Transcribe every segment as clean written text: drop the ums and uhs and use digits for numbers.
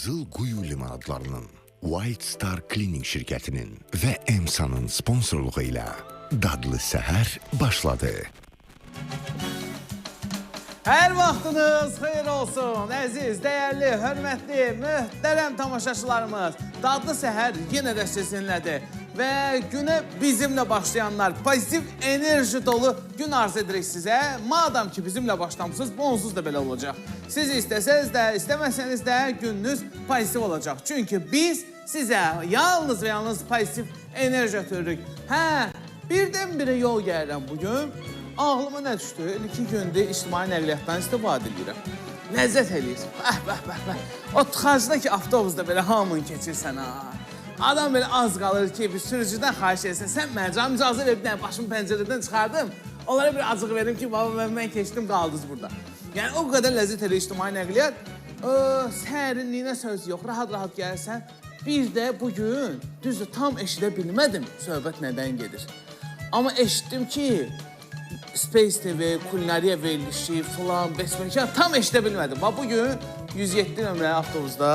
Qızıl Quyu limonadlarının, White Star Cleaning şirkətinin və Emsa'nın sponsorluğu ilə Dadlı Səhər başladı. Hər vaxtınız xeyir olsun, əziz, dəyərli, hörmətli, möhtərəm tamaşaçılarımız. Dadlı Səhər yenə də sizinlədir. Və günə bizimlə başlayanlar pozitiv enerji dolu gün arzu edirik sizə. Madam ki bizimlə başlamısınız, bu onsuz da belə olacaq. Siz istəsəniz də, istəməsəniz də gününüz pozitiv olacaq. Çünki biz sizə yalnız və yalnız pozitiv enerji ötürürük. Hə, birdən-birə yol gəlirəm bugün. Ağlıma nə düşdü? İndi 2 gündür ictimai nəqliyyatdan istifadə edirəm. Ləzzət eləyir. Bəh, bəh, bəh, bəh. O tıxacda ki, avtobusda belə hamını keçirsən ha. Adam belə az qalır ki, bir sürücüdən xahiş etsin. Sən mənə canım icazə ver, bir dənə başımı pəncərədən çıxardım. Onlara bir acıq verim ki, baba mən keçdim, qaldınız burada. Yəni o qədər ləzzət eləyir ictimai nəqliyyat. Sərinliyinə söz yox, rahat-rahat gəlsən. Bir də bugün, düzdür, tam eşidə bilmədim söhbət nədən gedir. Amma eşitdim ki, Space TV, kulinariya verilişi filan, besməkan tam eşidə bilmədim. Bax, bugün 107 nömrəli avtobusda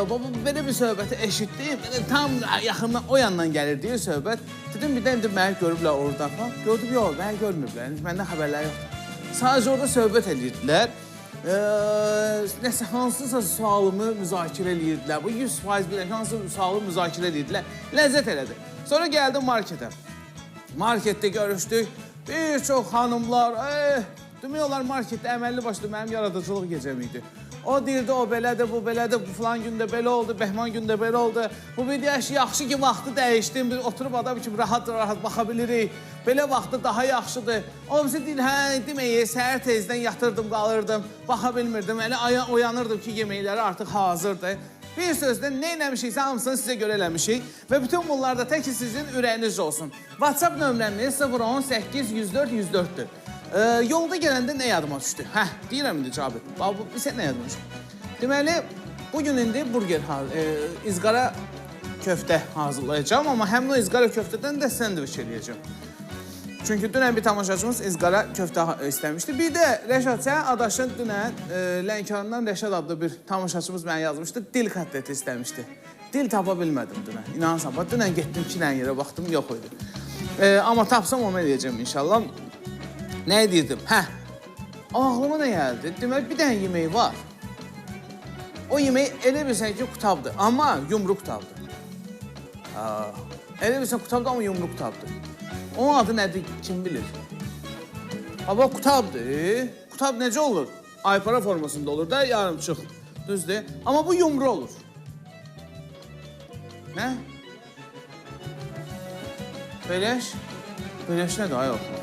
baba, belə bir söhbəti eşitdim. Belə tam yaxından o yandan gəlirdi söhbət. Dedim, bir də indi məni görüblər oradan falan. Gördüm, yox, məni görmüblər. İndi məndən xəbərləri yoxdur. Sadəcə orada söhbət edirdilər. Nəsə hansısa sualımı müzakirə edirdilər. Bu 100% bilən hansısa sualı müzakirə edirdilər. Ləzzət elədi. Sonra gəldim marketə. Marketdə görüşdük. Bir çox xanımlar, demək olar marketdə əməlli başlı mənim yaradıcılıq gecəm idi. O deyirdi, o belədir, bu belədir, bu filan gündə belə oldu, bəhman gündə belə oldu. Bu bir deyək, yaxşı ki, vaxtı dəyişdim, biz oturub adam kimi rahat-rahat baxa bilirik. Belə vaxtı daha yaxşıdır. O birisi deyir, hə, deməyi, səhər tezdən yatırdım, qalırdım, baxa bilmirdim. Elə oyanırdım ki, yeməkləri artıq hazırdır. Bir sözlə nə eləmişiksə hamısını sizə görə eləmişik və bütün bunlar da tək ki sizin ürəyinizcə olsun. WhatsApp nömrəmiz 018 104 104-dür. Yolda gələndə nə yadıma düşdü? Hə, deyirəm indi Cabir. Bax, bu bizə nə yadıma düşdü? Deməli, bugün indi burger, izqara köftə hazırlayacağam, amma həmin o izqara köftədən də sendviç eləyəcəm. Çünki dünən bir tamaşaçımız izqara köftə istəmişdi. Bir də Rəşad, sən adaşın dünən Lənkərandan Rəşad adlı bir tamaşaçımız mənə yazmışdı, dil kotleti istəmişdi. Dil tapa bilmədim dünən, inanırsan. Bax, dünən getdim 2 dənə yerə baxdım, yox idi. Amma tapsam onu eləyəcəm inşallah. Nə edirdim? Hə, ağlıma nə gəldi? Deməli, bir dənə yemək var. O yemək elə bilsən ki, qutabdır, amma yumru qutabdır. Elə bilsən qutabdır, amma yumru qutabdır. Onun adı nədir, kim bilir? Baba, qutabdır. Qutab necə olur? Aypara formasında olur da, yarımçıq. Düzdür. Amma bu yumru olur. Nə? Beleş? Beleş nədir, ay oxu?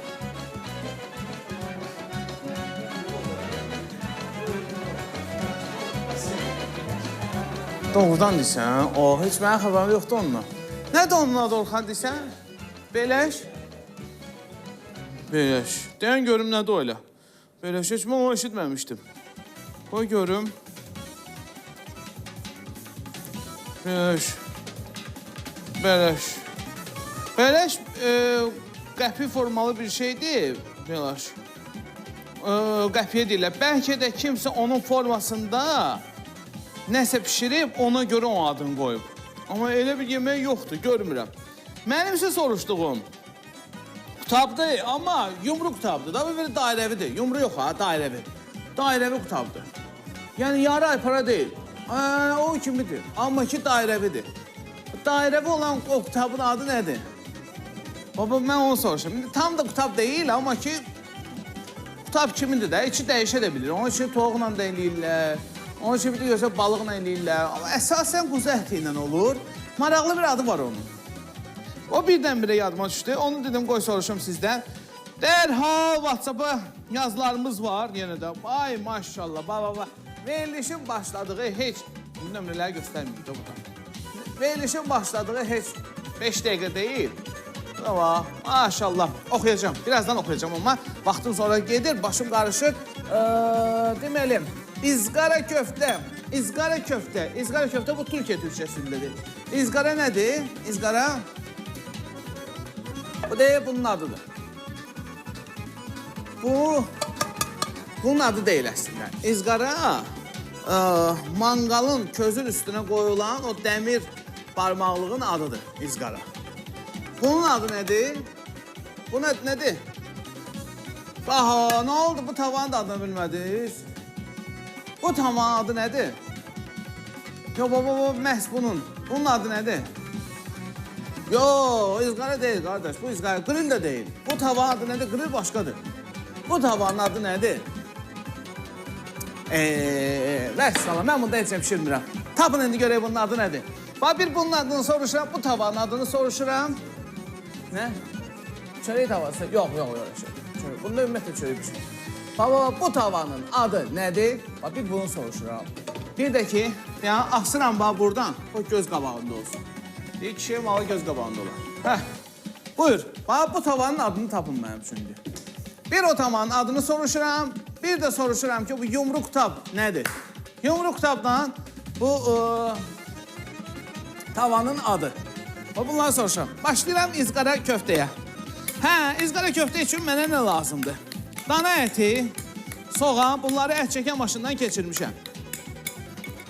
Doğrudan deyirsən? O, heç mənim xəbərim yoxdur onunla. Nədir onun adı Orxan deyirsən? Beleş? Beleş. Deyən görüm nədir o elə? Beleş, heç mən onu eşitməmişdim. Qoy görüm. Beleş. Beleş. Beleş, qəpi formalı bir şeydir. Beleş. Qəpiyə deyirlər. Bəlkə də kimsə onun formasında nəsə pişirib, ona görə o adını qoyub. Amma elə bir yemək yoxdur, görmürəm. Mənim isə soruşduğum qutabdır, amma yumru qutabdır. Da belə dairəvidir. Yumru yox ha, dairəvi. Dairəvi qutabdır. Yəni yarı aypara deyil. O kimidir, amma ki dairəvidir. Dairəvi olan o qutabın adı nədir? Baba, mən onu soruşuram. İndi tam da qutab deyil, amma ki qutab kimidir də, içi dəyişə də bilir. Onun üçün toyuqla da eləyirlər, onun üçün bir də görsə balıqla eləyirlər. Amma əsasən quzu əti ilə olur. Maraqlı bir adı var onun. O birdən-birə yadıma düşdü. Onu dedim, qoy soruşum sizdən. Dərhal WhatsApp-a yazılarımız var yenə də. Ay maşallah, bax, bax, bax. Verilişin başladığı heç, nömrələri göstərməyik də burada. Verilişin başladığı heç 5 dəqiqə deyil. Bax, maşallah, oxuyacağam. Birazdan oxuyacağam amma vaxtım sonra gedir, başım qarışır. Deməli, izqara köftə, izqara köftə, izqara köftə bu Türkiyə türkçəsindədir. İzqara nədir? İzqara, bu deyil, bunun adıdır. Bunun adı deyil əslində. İzqara Manqalın közün üstünə qoyulan o dəmir barmaqlığın adıdır izqara. Bunun adı nədir? Bunun adı nədir? Aha, nə oldu? Bu tavanın da adını bilmədiniz. Bu tavanın adı nədir? Yo, bu, məhz bunun. Bunun adı nədir? Yo, izqara deyil qardaş. Bu izqara, qril də deyil. Bu tavanın adı nədir? Qril başqadır. Bu tavanın adı nədir? Vəssalam, mən bunu da heç nə pişirmirəm. Tapın indi görək bunun adı nədir? Bax, bir bunun adını soruşuram, bu tavanın adını soruşuram. Nə? Çörək tavası? Yox, yox, yox. Çörək. Bunda ümumiyyətlə çörək pişirir. Baba, bu tavanın adı nədir? Bax, bir bunu soruşuram. Bir də ki, yəni asıram bax buradan, o göz qabağında olsun. Deyir, kişiyə malı göz qabağında olar. Hə, buyur. Bax, bu tavanın adını tapın mənim üçün. Bir o tavanın adını soruşuram, bir də soruşuram ki, bu yumruq tab nədir? Yumruq tabdan bu tavanın adı. Bax, bunları soruşuram. Başlayıram izqara köftəyə. Hə, izqara köftə üçün mənə nə lazımdır? Dana əti, soğan, bunları ət çəkən maşından keçirmişəm.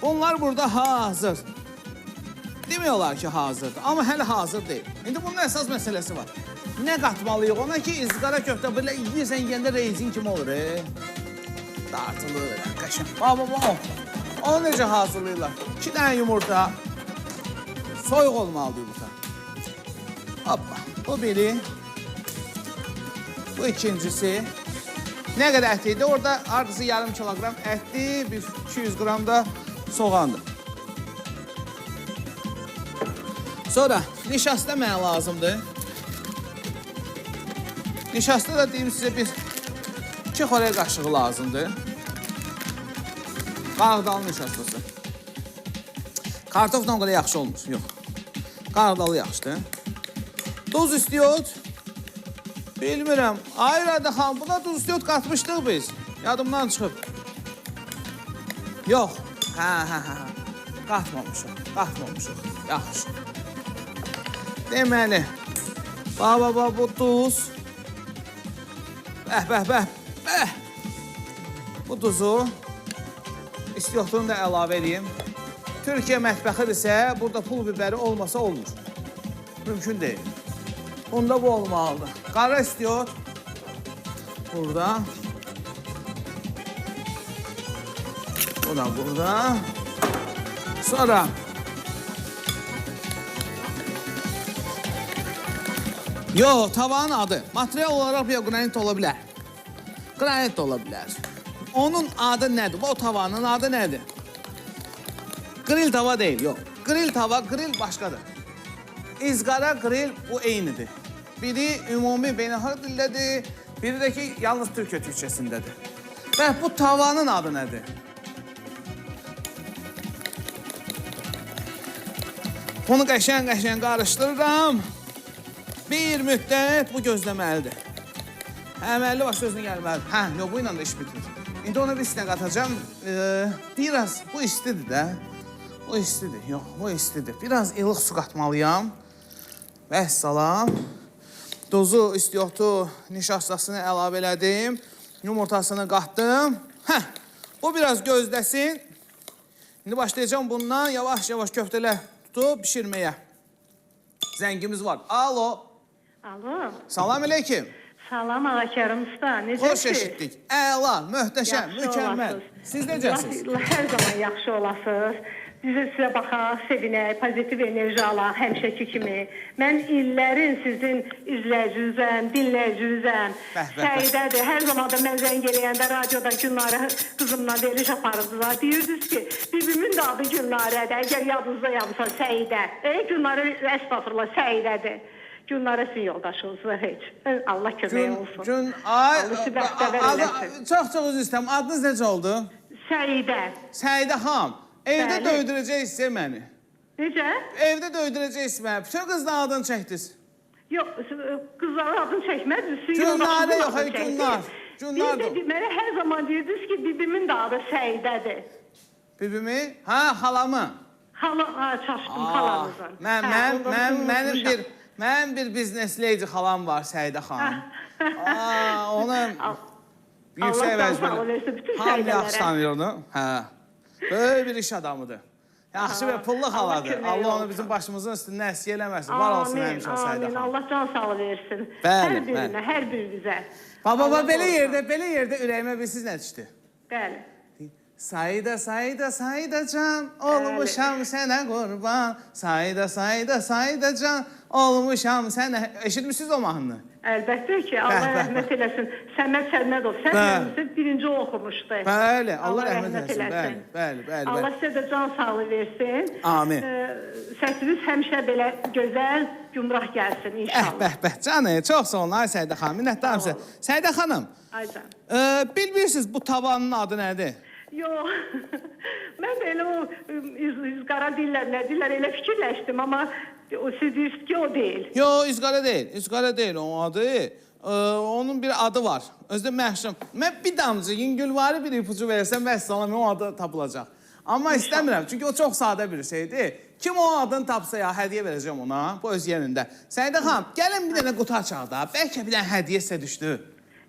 Bunlar burada hazır. Demək olar ki, hazırdır, amma hələ hazır deyil. İndi bunun əsas məsələsi var. Nə qatmalıyıq ona ki, izqara köftə belə yiyirsən, yiyəndə reyzin kimi olur. Dartılır, qəşəng. Bax, bax, bax, o. Onu necə hazırlayırlar? 2 dənə yumurta. Soyuq olmalıdır yumurta. Hoppa, bu biri. Bu ikincisi. Nə qədər ət idi? Orada hardasa yarım kiloqram ətdir, bir 200 qram da soğandır. Sonra nişasta mənə lazımdır. Nişasta da deyim sizə bir 2 xörək qaşığı lazımdır. Qarğıdalı nişastası. Kartofla o qədər yaxşı olmur. Yox. Qarğıdalı yaxşıdır. Duz istiyor. Bilmirəm. Ay Rədə xanım, buna duz istiyor qatmışdıq biz. Yadımdan çıxıb. Yox. Hə. Qatmamışıq. Qatmamışıq. Yaxşı. Deməli, bax, bax, bax, bu duz. Bəh, bəh, bəh, bəh. Bu duzu istiotunu da əlavə edeyim. Türkiyə mətbəxidirsə, burada pul bibəri olmasa olmur. Mümkün deyil. Bunda bu olmalıdır. Qara istiot burada. Bu da burada. Sonra yox, tavanın adı. Material olaraq bir qranit ola bilər. Qranit də ola bilər. Onun adı nədir? O tavanın adı nədir? Qril tava deyil, yox. Qril tava, qril başqadır. İzqara, qril bu eynidir. Biri ümumi beynəlxalq dildədir, biri də ki, yalnız Türkiyə türkçəsindədir. Və bu tavanın adı nədir? Bunu qəşəng-qəşəng qarışdırıram. Bir müddət bu gözləməlidir. Əməlli baş özünə gəlməlidir. Hə, yox, bu ilə də iş bitmir. İndi ona bir isinə qatacağam. Biraz, bu istidir də. Bu istidir, yox, bu istidir. Biraz ilıq su qatmalıyam. Vəssalam. Duzu, istiotu, nişastasını əlavə elədim. Yumurtasını qatdım. Hə, bu biraz gözləsin. İndi başlayacağım bundan yavaş-yavaş köftələr tutub pişirməyə. Zəngimiz var. Alo. Alo. Salam əleykum. Salam Ağakərim usta. Necəsiz? Xoş eşitdik. Əla, möhtəşəm, Yaxşı mükəmməl. olasınız. Siz necəsiniz? Hər zaman yaxşı olasınız. Biz də sizə baxaq, sevinək, pozitiv enerji alaq həmişəki kimi. Mən illərin sizin izləyicinizəm, dinləyicinizəm. Bəh, bəh, bəh. Səidədir. Hər zaman da mən zəng eləyəndə radioda Gülnarə qızımla veriliş aparırdılar. Deyirdiniz ki, bibimin də adı Gülnarədir. Əgər yadınızda yadınızda Səidə. Gülnarə, əstəğfurullah, Səidədir. Gülnarə sizin yoldaşınızdır heç. Allah kömək olsun. Gün, ay, Allah sizi bəxtəvər eləsin. çox-çox üzr istəyirəm. Adınız necə oldu? Səidə. Səidə xanım. Evdə Bəli. döydürəcəksiniz məni. Necə? Evdə döydürəcəksiniz məni. Bütün qızların adını çəkdiniz. Yox, qızların adını çəkmədiniz. Sizin Gülnarə yoldaşınızın yox, adını çəkdiniz. Gülnar. Gülnardır. Bir də mənə hər zaman deyirdiniz ki, bibimin də adı Səidədir. Bibimi? Hə, xalamı. Xala, ha, çaşdım xalanızın. Mən, Hə, mən, ondan mən, mənim unutmuşam. bir, mənim bir biznes lady xalam var Səidə xanım. Aa, onu yüksək Allah sağ vəzifəli. versin bütün Hamı yaxşı Səidələrə. tanıyır onu. Hə. Böyük bir iş adamıdır. Yaxşı və pullu Allah xaladır. köməyi Allah onu olsun. bizim başımızın üstündən əskiyə eləməsin. Var olsun Amin, həmişə o Səidə amin. xanım. Allah can sağlığı versin. Bəli, hər birinə, bəli. hər birimizə. Baba, baba, Allah belə qorusun. yerdə, belə yerdə ürəyimə bilsiz nə düşdü? Bəli. Sayda, sayda, sayda can, olmuşam sənə qurban. Sayda, sayda, sayda can, olmuşam sənə. Eşitmişsiniz o mahnını? Əlbəttə ki, Allah Bəh, bəh, rəhmət eləsin. Səməd Sərmədov, Bəli. səhv birinci o oxumuşdu. Bəli, Allah rəhmət eləsin. Bəli, bəli, bəli, Allah bəli. sizə də can sağlığı versin. Amin. Səsiniz həmişə belə gözəl, gümrah gəlsin Bəh, inşallah. bəh, bəh. Canı, çox sağ olun ay Səidə xanım. Minnətdarım sizə. Səidə xanım, Ay can. bilmirsiniz bu tavanın adı nədir? Yox. Mən də elə o üz qara dillər, nə dillər elə fikirləşdim, amma o siz deyirsiniz ki, o deyil. Yo, üzqara deyil. Üzqara deyil onun adı. Onun bir adı var. Özü də məşhur. Mən bir damcı yüngülvari bir ipucu versəm vəssalam o adı tapılacaq. Amma istəmirəm, çünki o çox sadə bir şeydir. Kim o adını tapsa ya, hədiyyə verəcəm ona. Bu öz yerində. Səidə xanım, gəlin bir dənə qutu açaq da. Bəlkə bir dənə hədiyyə sizə düşdü.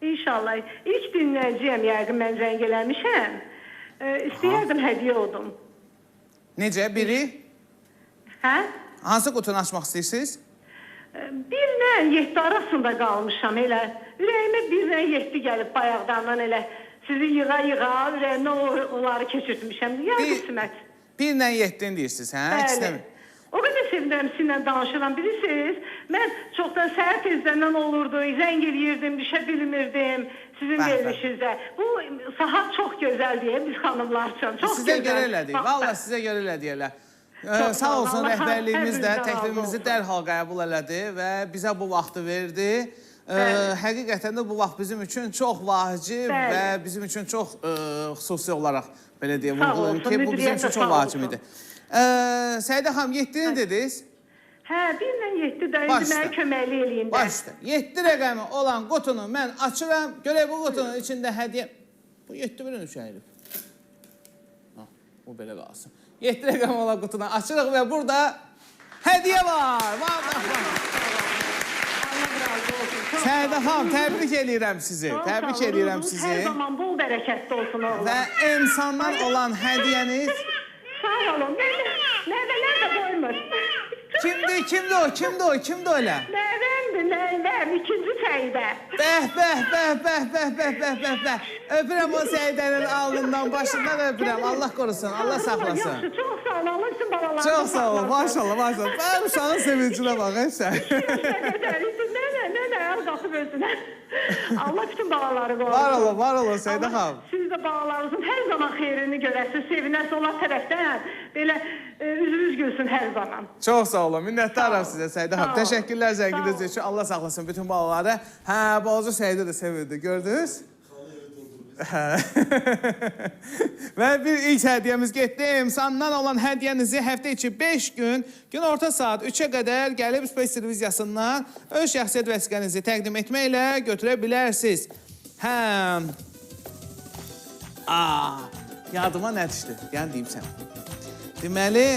İnşallah. İlk dinləyiciyəm yəqin mən zəng eləmişəm. İstəyərdim hədiyyə oldum. Necə? Biri? Hə? Hansı qutunu açmaq istəyirsiniz? Birlə 7 arasında qalmışam elə. Ürəyimə 1-lə 7 gəlib bayaqdandan elə. Sizi yığa-yığa ürəyimdə onları keçirtmişəm. Ya qismət. 1-lə 7-ni deyirsiniz, hə? İkisindən Bəli. O qədər sevinirəm sizinlə danışıram. Bilirsiniz, mən çoxdan səhər tezdəndən olurdu, zəng eləyirdim, düşə bilmirdim sizin Bəh, bəh. verilişinizə. Bu saat çox gözəl deyə biz xanımlar üçün. Çox Sizə gözəl. görə elədik. Bax, Vallahi sizə görə elədik elə. Çox Sağ sağ olun. olsun Allah rəhbərliyimiz də hər birinizdən razı təklifimizi olsun. dərhal qəbul elədi və bizə bu vaxtı verdi. Bəli. Həqiqətən də bu vaxt bizim üçün çox vacib Bəli. və bizim üçün çox xüsusi olaraq belə deyə Sağ vurğulayım olsun, ki, bu bizim müdiriyyət üçün də çox sağ vacib olsun. idi. Səidə xanım 7-ni dediniz. Hə, 1-lə 7 də Baş indi mənə üstə. köməklik eləyin də. Baş üstə. 7 rəqəmi olan qutunu mən açıram. Görək bu qutunun içində hədiyyə. Bu 7 birin 3 əyilib. Ha, bu belə qalsın. 7 rəqəmi olan qutunu açırıq və burada hədiyyə var. Var, var, var. Allah razı olsun. Çox Səidə sağ olun. xanım, təbrik eləyirəm sizi. Çox Təbrik sağ olun. eləyirəm Ruhunuz sizi. Hər zaman bol bərəkətli olsun oğlum. Və Emsandan olan hədiyyəniz Sağ olun. Nəvələr də qoymur. kimdir? Kimdir o? Kimdir o? Kimdir elə? Nəvəmdir, nəvəm. İkinci Səidə. Bəh, bəh, bəh, bəh, bəh, bəh, bəh, bəh, bəh. Öpürəm o Səidənin alnından, başından öpürəm. Allah korusun, Allah saxlasın. Yaxşı, çox sağ olun. Allah üçün balalarını Çox sağ olun, maşallah, maşallah. Bəh, uşağın sevincinə bax, ey sən. Nənə, nənə, əl qatıb özünə. Allah bütün balaları qorusun. Var olun, var olun Səidə Allah xanım. Siz də balalarınızın hər zaman xeyrini görəsiniz, sevinəsiniz onlar tərəfdən. Belə üzünüz gülsün hər zaman. Çox sağ olun, minnətdaram sizə Səidə xanım. Sağ olun. Təşəkkürlər zənginiz Sağ olun. üçün. Allah saxlasın bütün balaları. Hə, balaca Səidə də sevirdi, gördünüz? Hə. Və bir ilk hədiyyəmiz getdi. Emsandan olan hədiyyənizi həftə içi 5 gün, günorta saat 3-ə qədər gəlib Space televiziyasından öz şəxsiyyət vəsiqənizi təqdim etməklə götürə bilərsiniz. Hə. Aa, yadıma nə düşdü? Yəni deyim sənə. Deməli,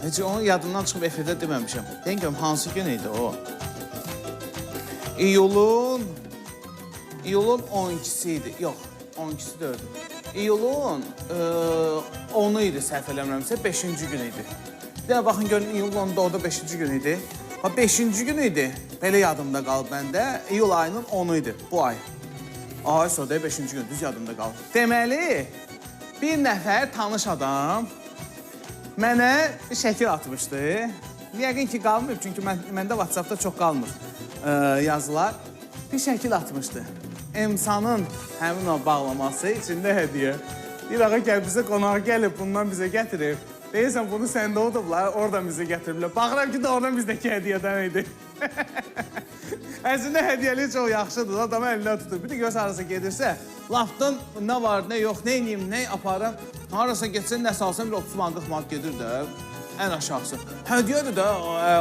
heç onun yadımdan çıxıb efirdə deməmişəm. Deyin görüm hansı gün idi o? İyulun 12-si idi. Yox, 12-si deyildi. İyulun 10-u idi səhv eləmirəmsə, 5-ci gün idi. Bir dənə baxın görün iyulun 10-da orada 5-ci gün idi. Ha 5-ci gün idi. Belə yadımda qalıb məndə. İyul ayının 10-u idi bu ay. Ay sonra 5-ci gün düz yadımda qalıb. Deməli, bir nəfər tanış adam mənə bir şəkil atmışdı. Yəqin ki qalmayıb, çünki məndə WhatsApp-da çox qalmır yazılar. Bir şəkil atmışdı. Emsanın həmin o bağlaması içində hədiyyə. Bir ağa gəl bizə qonaq gəlib, bundan bizə gətirib. Deyirsən bunu səndə olublar, oradan bizə gətiriblər. Baxıram ki, doğrudan bizdəki hədiyyədən idi. Əslində hədiyyəlik çox yaxşıdır, adamı əlindən tutur. Bir də görürsən harasa gedirsə, lafdan nə var, nə yox, nə eləyim, nə aparım. Harasa getsin, nə salsın, bir 30 manat, 40 manat gedir də, ən aşağısı. Hədiyyədir də,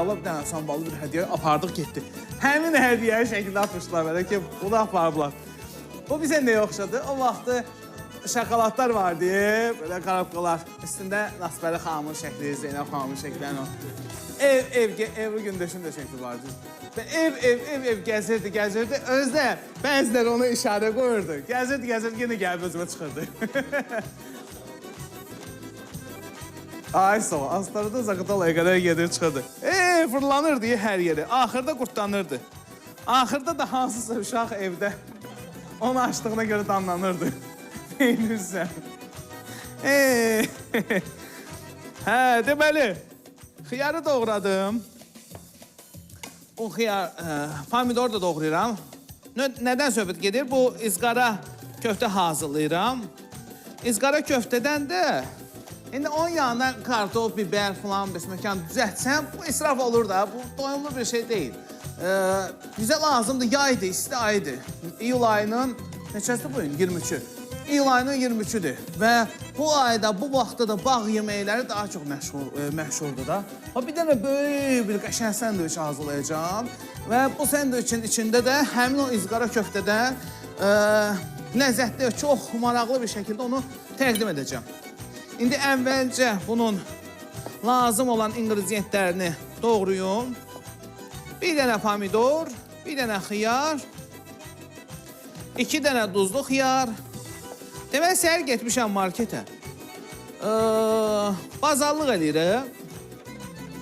əla bir dənə samballı bir hədiyyə apardıq, getdi. Həmin hədiyyəyi şəkildə atmışdılar mənə ki, bunu aparıblar. Bu bizə nəyə oxşadı? O vaxtı şokoladlar var deyə, belə karabkalar. Üstündə Nasbəri xanımın şəkli, Zeynəb xanımın şəkli, yəni o. Ev Gündeşin də şəkli vardı. Və ev gəzirdi, gəzirdi. Özdə bəziləri ona işarə qoyurdu. Gəzirdi, gəzirdi, yenə gəlib özümə çıxırdı. Ay sağ ol, Astarada Zaqatalaya qədər gedir, çıxırdı. Fırlanırdı hər yeri. Axırda qurtlanırdı. Axırda da hansısa uşaq evdə onu açdığına görə danlanırdı. Neynirsən? Hə, deməli, xiyarı doğradım. O xiyar, pomidor da doğrayıram. Nədən söhbət gedir? Bu izqara köftə hazırlayıram. İzqara köftədən də indi onun yanına kartof, biber falan besməkan düzəltsəm, bu israf olur da, bu doyumlu bir şey deyil. Bizə lazımdır, yaydır, isti aydır. İyul ayının, neçəsi bugün? 23-ü. İyul ayının 23-üdür və bu ayda, bu vaxtda da bağ yeməkləri daha çox məşhurdur da. Bir dənə böyük bir qəşəng sendviç hazırlayacağam və bu sendviçin içində də həmin o izqara köftədən ləzzətli, çox maraqlı bir şəkildə onu təqdim edəcəm. İndi əvvəlcə bunun lazım olan ingrediyentlərini doğrayım. Bir dənə pomidor, bir dənə xiyar, 2 dənə duzlu xiyar. Demək, səhər getmişəm marketə. Bazarlıq eləyirəm.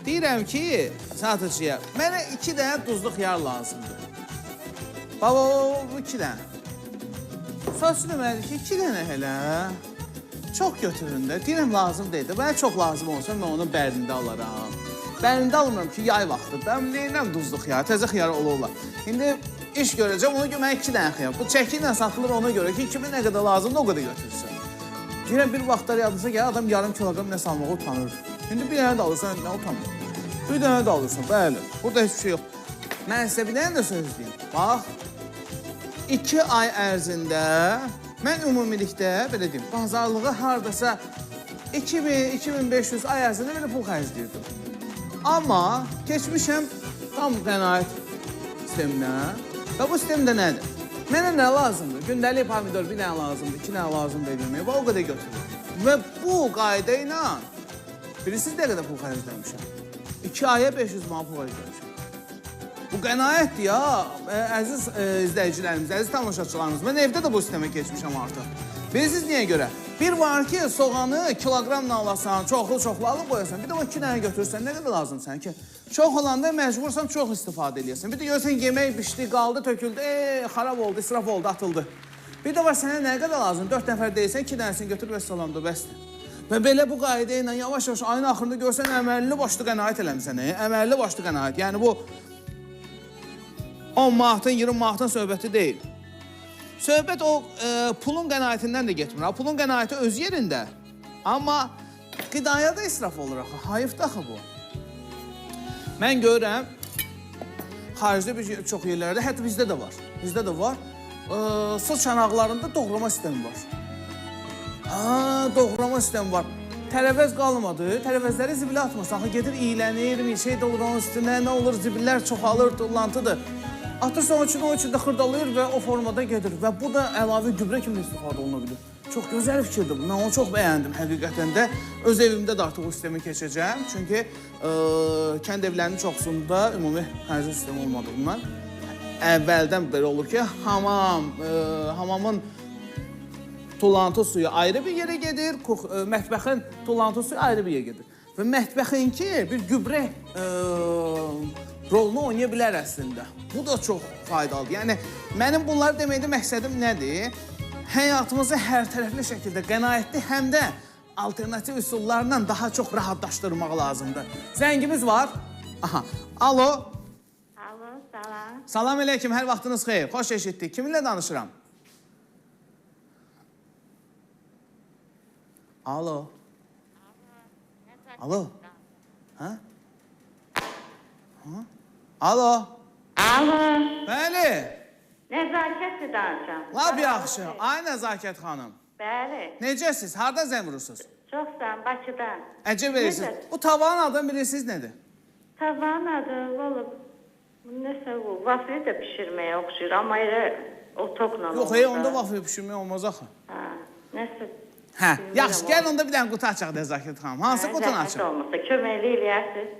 Deyirəm ki, satıcıya, mənə 2 dənə duzlu xiyar lazımdır. Baba, bu 2 dənə. Satıcı deməlidir ki, 2 dənə elə. Çox götürün də. Deyirəm, lazım deyil də. Mənə çox lazım olsa, mən onu bərində alaram. Bərində almıram ki, yay vaxtıdır. Mən deyirəm duzlu xiyar, təzə xiyar ola-ola. İndi iş görəcəm, ona görə mənə 2 dənə xiyar. Bu çəki ilə satılır ona görə ki, kimə nə qədər lazımdır, o qədər götürsün. Deyirəm, bir vaxtlar yadınıza gəlir, adam yarım kiloqram nə salmağa utanır. İndi bir dənə də alırsan, nə utanır? Bir dənə də alırsan, bəli. Burada heç bir şey yox. Mən sizə bir dənə də söz deyim. Bax, 2 ay ərzində mən ümumilikdə, belə deyim, bazarlığı haradasa 2000-2500 ay ərzində belə pul xərcləyirdim. Amma keçmişəm tam qənaət sisteminə. Və bu sistemdə nədir? Mənə nə lazımdır? Gündəlik pomidor bir dənə lazımdır, 2 dənə lazımdır yeməyə. Və o qədər götürürəm. Və bu qayda ilə bilirsiniz nə qədər pul xərcləmişəm? 2 aya 500 manat pul xərcləmişəm. Bu qənaətdir ya, əziz izləyicilərimiz, əziz tamaşaçılarımız. Mən evdə də bu sistemə keçmişəm artıq. Bilirsiniz niyə görə? Bir var ki, soğanı kiloqramla alasan, çoxlu-çoxlu alıb qoyasan. Bir də o 2 dənə götürürsən, nə qədər lazım sənə ki? Çox olanda məcbursan çox istifadə eləyəsən. Bir də görürsən, yemək pişdi, qaldı, töküldü, xarab oldu, israf oldu, atıldı. Bir də var sənə nə qədər lazım? 4 nəfər deyilsən, 2 dənəsini götür, vəssalamdır, bəsdir. Və belə bu qayda ilə yavaş-yavaş ayın axırında görsən, əməlli başlı qənaət eləmisən, əməlli başlı qənaət. Yəni bu 10 manatın, 20 manatın söhbəti deyil. Söhbət o pulun qənaətindən də getmir. Pulun qənaəti öz yerində. Amma qidaya da israf olur axı. Hayıfdır axı bu. Mən görürəm, xaricdə bir çox yerlərdə, hətta bizdə də var. Bizdə də var. Su çanaqlarında doğrama sistemi var. Ha, doğrama sistemi var. Tərəvəz qalmadı. Tərəvəzləri zibilə atmırsan. Axı gedir, iylənir, bir şey də olur onun üstünə, nə olur, zibillər çoxalır, tullantıdır. Atırsan onun üçün, onun üçün də xırdalayır və o formada gedir. Və bu da əlavə gübrə kimi istifadə oluna bilir. Çox gözəl fikirdir bu. Mən onu çox bəyəndim həqiqətən də. Öz evimdə də artıq o sistemi keçəcəm. Çünki kənd evlərinin çoxsunda ümumi kanalizasiya sistemi olmadığından əvvəldən belə olur ki, hamamın tullantı suyu ayrı bir yerə gedir, mətbəxin tullantı suyu ayrı bir yerə gedir. Və mətbəxinki bir gübrə rolunu oynaya bilər əslində. Bu da çox faydalıdır. Yəni, mənim bunları deməkdə məqsədim nədir? Həyatımızı hər tərəfli şəkildə qənaətli həm də alternativ üsullarla daha çox rahatlaşdırmaq lazımdır. Zəngimiz var. Aha. Alo. Alo, salam. Salam əleykum, hər vaxtınız xeyir. Xoş eşitdik. Kiminlə danışıram? Alo. Alo. Hə? Hə? Alo. Alo. Bəli. Nəzakətlə danışıram. Lap yaxşı. Ay Nəzakət xanım. Bəli. Necəsiz? Hardan zəng vurursunuz? Çox sağ olun, Bakıdan. Əcəb verirsiniz. Necə? Bu tavanın adını bilirsiniz nədir? Tavanın adı, valla, nəsə bu, vafli də pişirməyə oxşayır, amma elə otokla Yox, olur hey, da. onda vafli pişirmək olmaz axı. Hə. Nəsə. Hə, yaxşı, gəlin onda bir dənə qutu açaq Nəzakət xanım. Hansı qutunu Zəhmət açaq? olmasa köməklik eləyərsiz.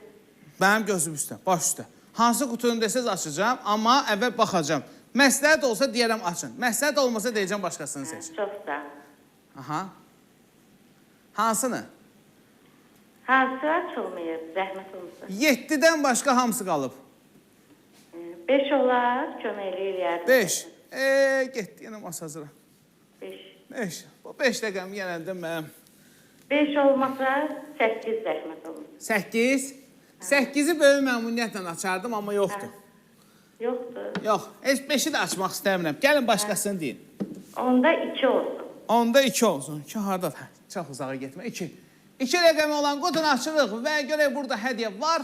Mənim gözüm üstə, baş üstə. Hansı qutunu desəz açacağam, amma əvvəl baxacağam. Məsləhət olsa deyərəm açın. Məsləhət olmasa deyəcəm başqasını seçin. Çox sağ ol. Aha. Hansını? Hansı açılmayıb, zəhmət olmasa. 7-dən başqa hamısı qalıb. 5 olar, köməklik eləyərsiz. 5. Getdi yenə masazıra. 5. 5. Bu 5 rəqəm yenə də mənim. 5 olmasa 8 zəhmət olmasa. 8. 8-i böyük məmnuniyyətlə açardım, amma yoxdur. Yoxdur. Yox, heç 5-i də açmaq istəmirəm. Gəlin başqasını deyin. Onda 2 olsun. Onda 2 olsun. 2 hardadır? Hə, çox uzağa getmə. 2. 2 rəqəmi olan qutunu açırıq və görək burada hədiyyə var.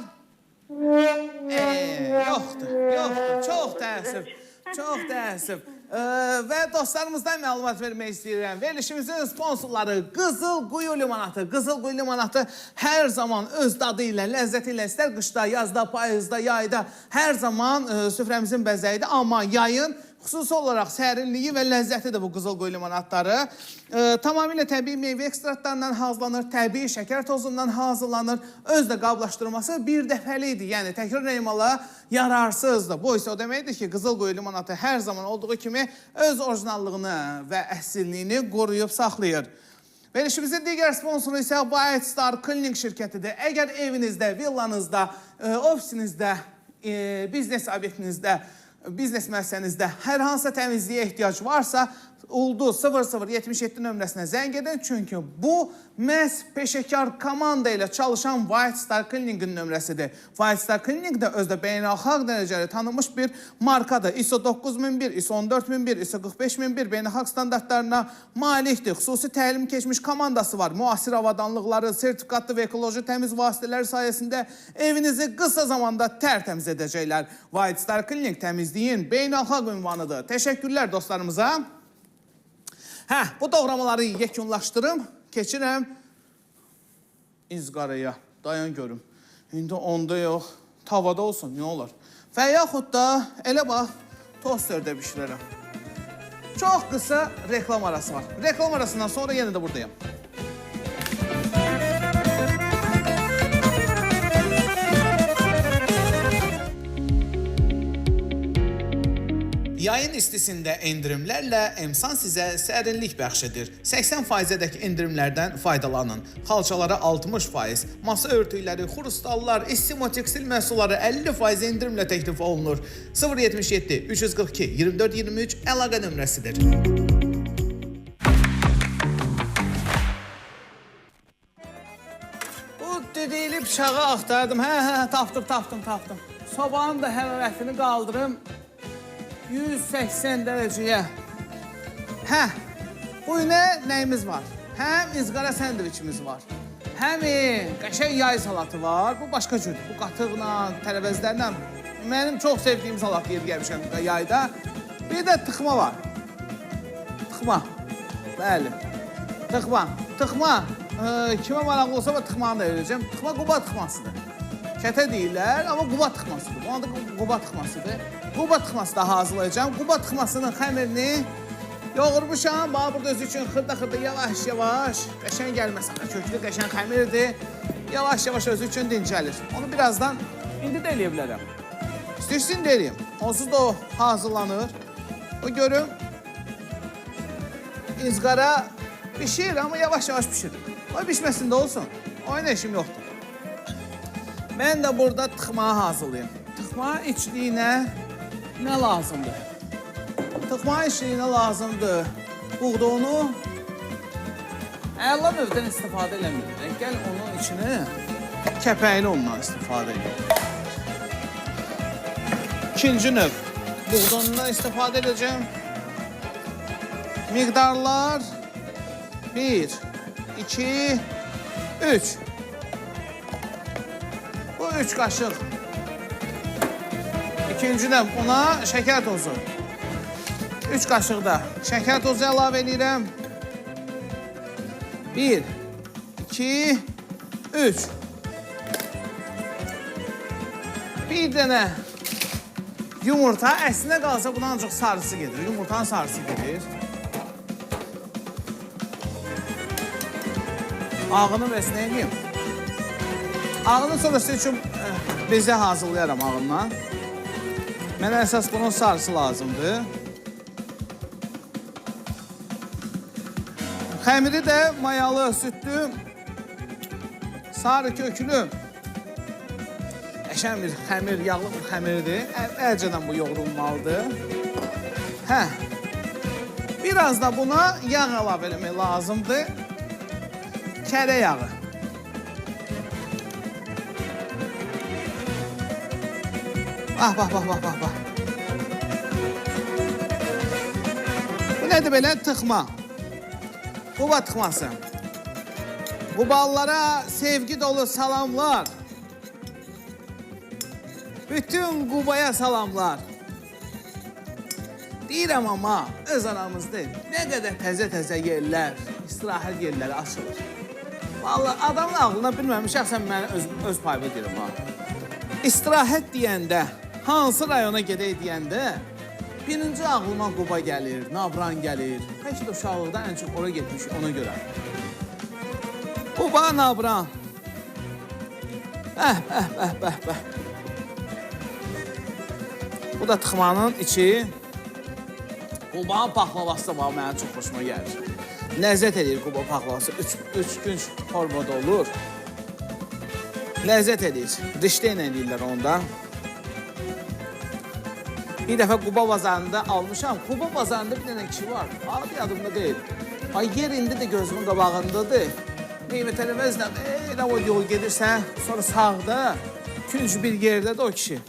Yoxdur, yoxdur. Çox təəssüf. Çox təəssüf. Və dostlarımızdan məlumat vermək istəyirəm. Verilişimizin sponsorları Qızıl Quyu Limonatı. Qızıl Quyu Limonatı hər zaman öz dadı ilə, ləzzəti ilə istər qışda, yazda, payızda, yayda hər zaman süfrəmizin bəzəyidir. Amma yayın xüsusi olaraq sərinliyi və ləzzətidir bu Qızıl Quyu limonatları. Tamamilə təbii meyvə ekstraktlarından hazırlanır, təbii şəkər tozundan hazırlanır. Öz də qablaşdırması bir dəfəlikdir. Yəni təkrar emala yararsızdır. Bu isə o deməkdir ki, Qızıl Quyu limonatı hər zaman olduğu kimi öz orijinallığını və əslilliyini qoruyub saxlayır. Verilişimizin digər sponsoru isə White Star Cleaning şirkətidir. Əgər evinizdə, villanızda, ofisinizdə, biznes obyektinizdə, biznes müəssisənizdə hər hansısa təmizliyə ehtiyac varsa, Ulduz 0077 nömrəsinə zəng edin. Çünki bu məhz peşəkar komanda ilə çalışan White Star Cleaning-in nömrəsidir. White Star Cleaning də özdə beynəlxalq dərəcəli tanınmış bir markadır. ISO 9001, ISO 14001, ISO 45001 beynəlxalq standartlarına malikdir. Xüsusi təlim keçmiş komandası var. Müasir avadanlıqları, sertifikatlı və ekoloji təmiz vasitələr sayəsində evinizi qısa zamanda tərtəmiz edəcəklər. White Star Cleaning təmizliyin beynəlxalq ünvanıdır. Təşəkkürlər dostlarımıza. Hə, bu doğramaları yekunlaşdırım, keçirəm izqaraya. Dayan görüm. İndi onda yox, tavada olsun, nə olar? Və yaxud da elə bax, tosterdə bişirərəm. Çox qısa reklam arası var. Reklam arasından sonra yenə də buradayım. Yayın istisində endirimlərlə Emsan sizə sərinlik bəxş edir. 80%-dək endirimlərdən faydalanın. Xalçalara 60%, masa örtükləri, xrustallar, istimo tekstil məhsulları 50% endirimlə təklif olunur. 077 342 24 23 əlaqə nömrəsidir. Bu düdüklü bıçağı axtardım. Hə, tapdım. Sobanın da hərarətini qaldırım 180 dərəcəyə. Hə, bu günə nəyimiz var? Həm izqara sendviçimiz var. Həm qəşəng yay salatı var. Bu başqa cürdür. Bu qatıqla, tərəvəzlərlə. Mənim çox sevdiyim salat yeri gəlmişəm yayda. Bir də tıxma var. Tıxma. Bəli. Tıxma. Tıxma. Kimə maraqlı olsa tıxmanı da verəcəm. Tıxma quba tıxmasıdır. Kətə deyirlər, amma quba tıxmasıdır. Bu anda quba tıxmasıdır. Quba tıxması da hazırlayacağım. Quba tıxmasının xəmirini yoğurmuşam. Bax, burada özü üçün xırda-xırda yavaş-yavaş, qəşəng gəlməsə, köklü qəşəng xəmirdir. Yavaş-yavaş özü üçün dincəlir. Onu birazdan indi də eləyə bilərəm. İstəyirsin də eləyim. Onsuz da o hazırlanır. O görüm, izqara pişir, amma yavaş-yavaş pişir. O pişməsində olsun. Oyun işim yoxdur. Mən də burada tıxmağı hazırlayayım. Tıxma içliyinə nə lazımdır? Tıxma içliyinə lazımdır buğda unu. Əla növdən istifadə eləmirik. Gəl onun içini kəpəyini ondan istifadə edeyim. İkinci növ buğda unundan istifadə edəcəm. Miqdarlar 1, 2, 3. Bu 3 qaşıq. İkinci növ una şəkər tozu. 3 qaşıq da şəkər tozu əlavə edirəm. 1, 2, 3. Bir dənə yumurta. Əslində qalsa buna ancaq sarısı gedir. Yumurtanın sarısı gedir. Ağını bəs nə edeyim? Ağını sonra sizin üçün bezə hazırlayaram ağından. Mənə əsas bunun sarısı lazımdır. Xəmiri də mayalı, sütlü, sarı köklü. Qəşəng bir xəmir, yağlı bir xəmirdir. Əvvəlcədən bu yoğrulmalıdır. Hə. Biraz da buna yağ əlavə eləmək lazımdır. Kərə yağı. Bax, bax, bax, bax, bax, bax. Bu nədir belə? Tıxma. Quba tıxması. Quballara sevgi dolu salamlar. Bütün Qubaya salamlar. Deyirəm amma öz aramızda nə qədər təzə-təzə yerlər, istirahət yerləri açılır. Vallahi adamın ağlına bilməm, şəxsən mən öz payımı deyirəm ha. İstirahət deyəndə, hansı rayona gedək deyəndə, birinci ağlıma Quba gəlir, Nabran gəlir. Bəlkə də uşaqlıqda ən çox ora getmişik ona görə. Quba, Nabran. Bəh, bəh, bəh, bəh, bəh. Bu da tıxmanın içi. Qubanın paxlavası da bax, mənə çox xoşuma gəlir. Ləzzət eləyir Quba paxlavası. Üç gün formada olur. Ləzzət eləyir. Riştə ilə eləyirlər onda. Bir dəfə Quba bazarında almışam. Quba bazarında bir dənə kişi var. Adı yadımda deyil. Ay, yer indi də gözümün qabağındadır. Neymət Ələvəzlə elə o yol gedirsən, sonra sağda künc bir yerdədir o kişi.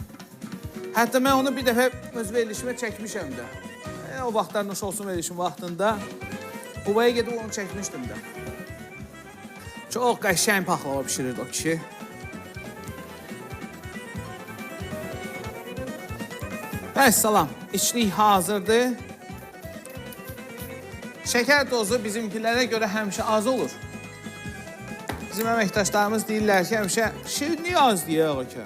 Hətta mən onu bir dəfə öz verilişimə çəkmişəm də. O vaxtlar Nuş olsun verilişim vaxtında Qubaya gedib onu çəkmişdim də. Çox qəşəng paxlava pişirirdi o kişi. Vəssalam, içlik hazırdır. Şəkər dozu bizimkilərə görə həmişə az olur. Bizim əməkdaşlarımız deyirlər ki, həmişə şirinlik az deyək ki.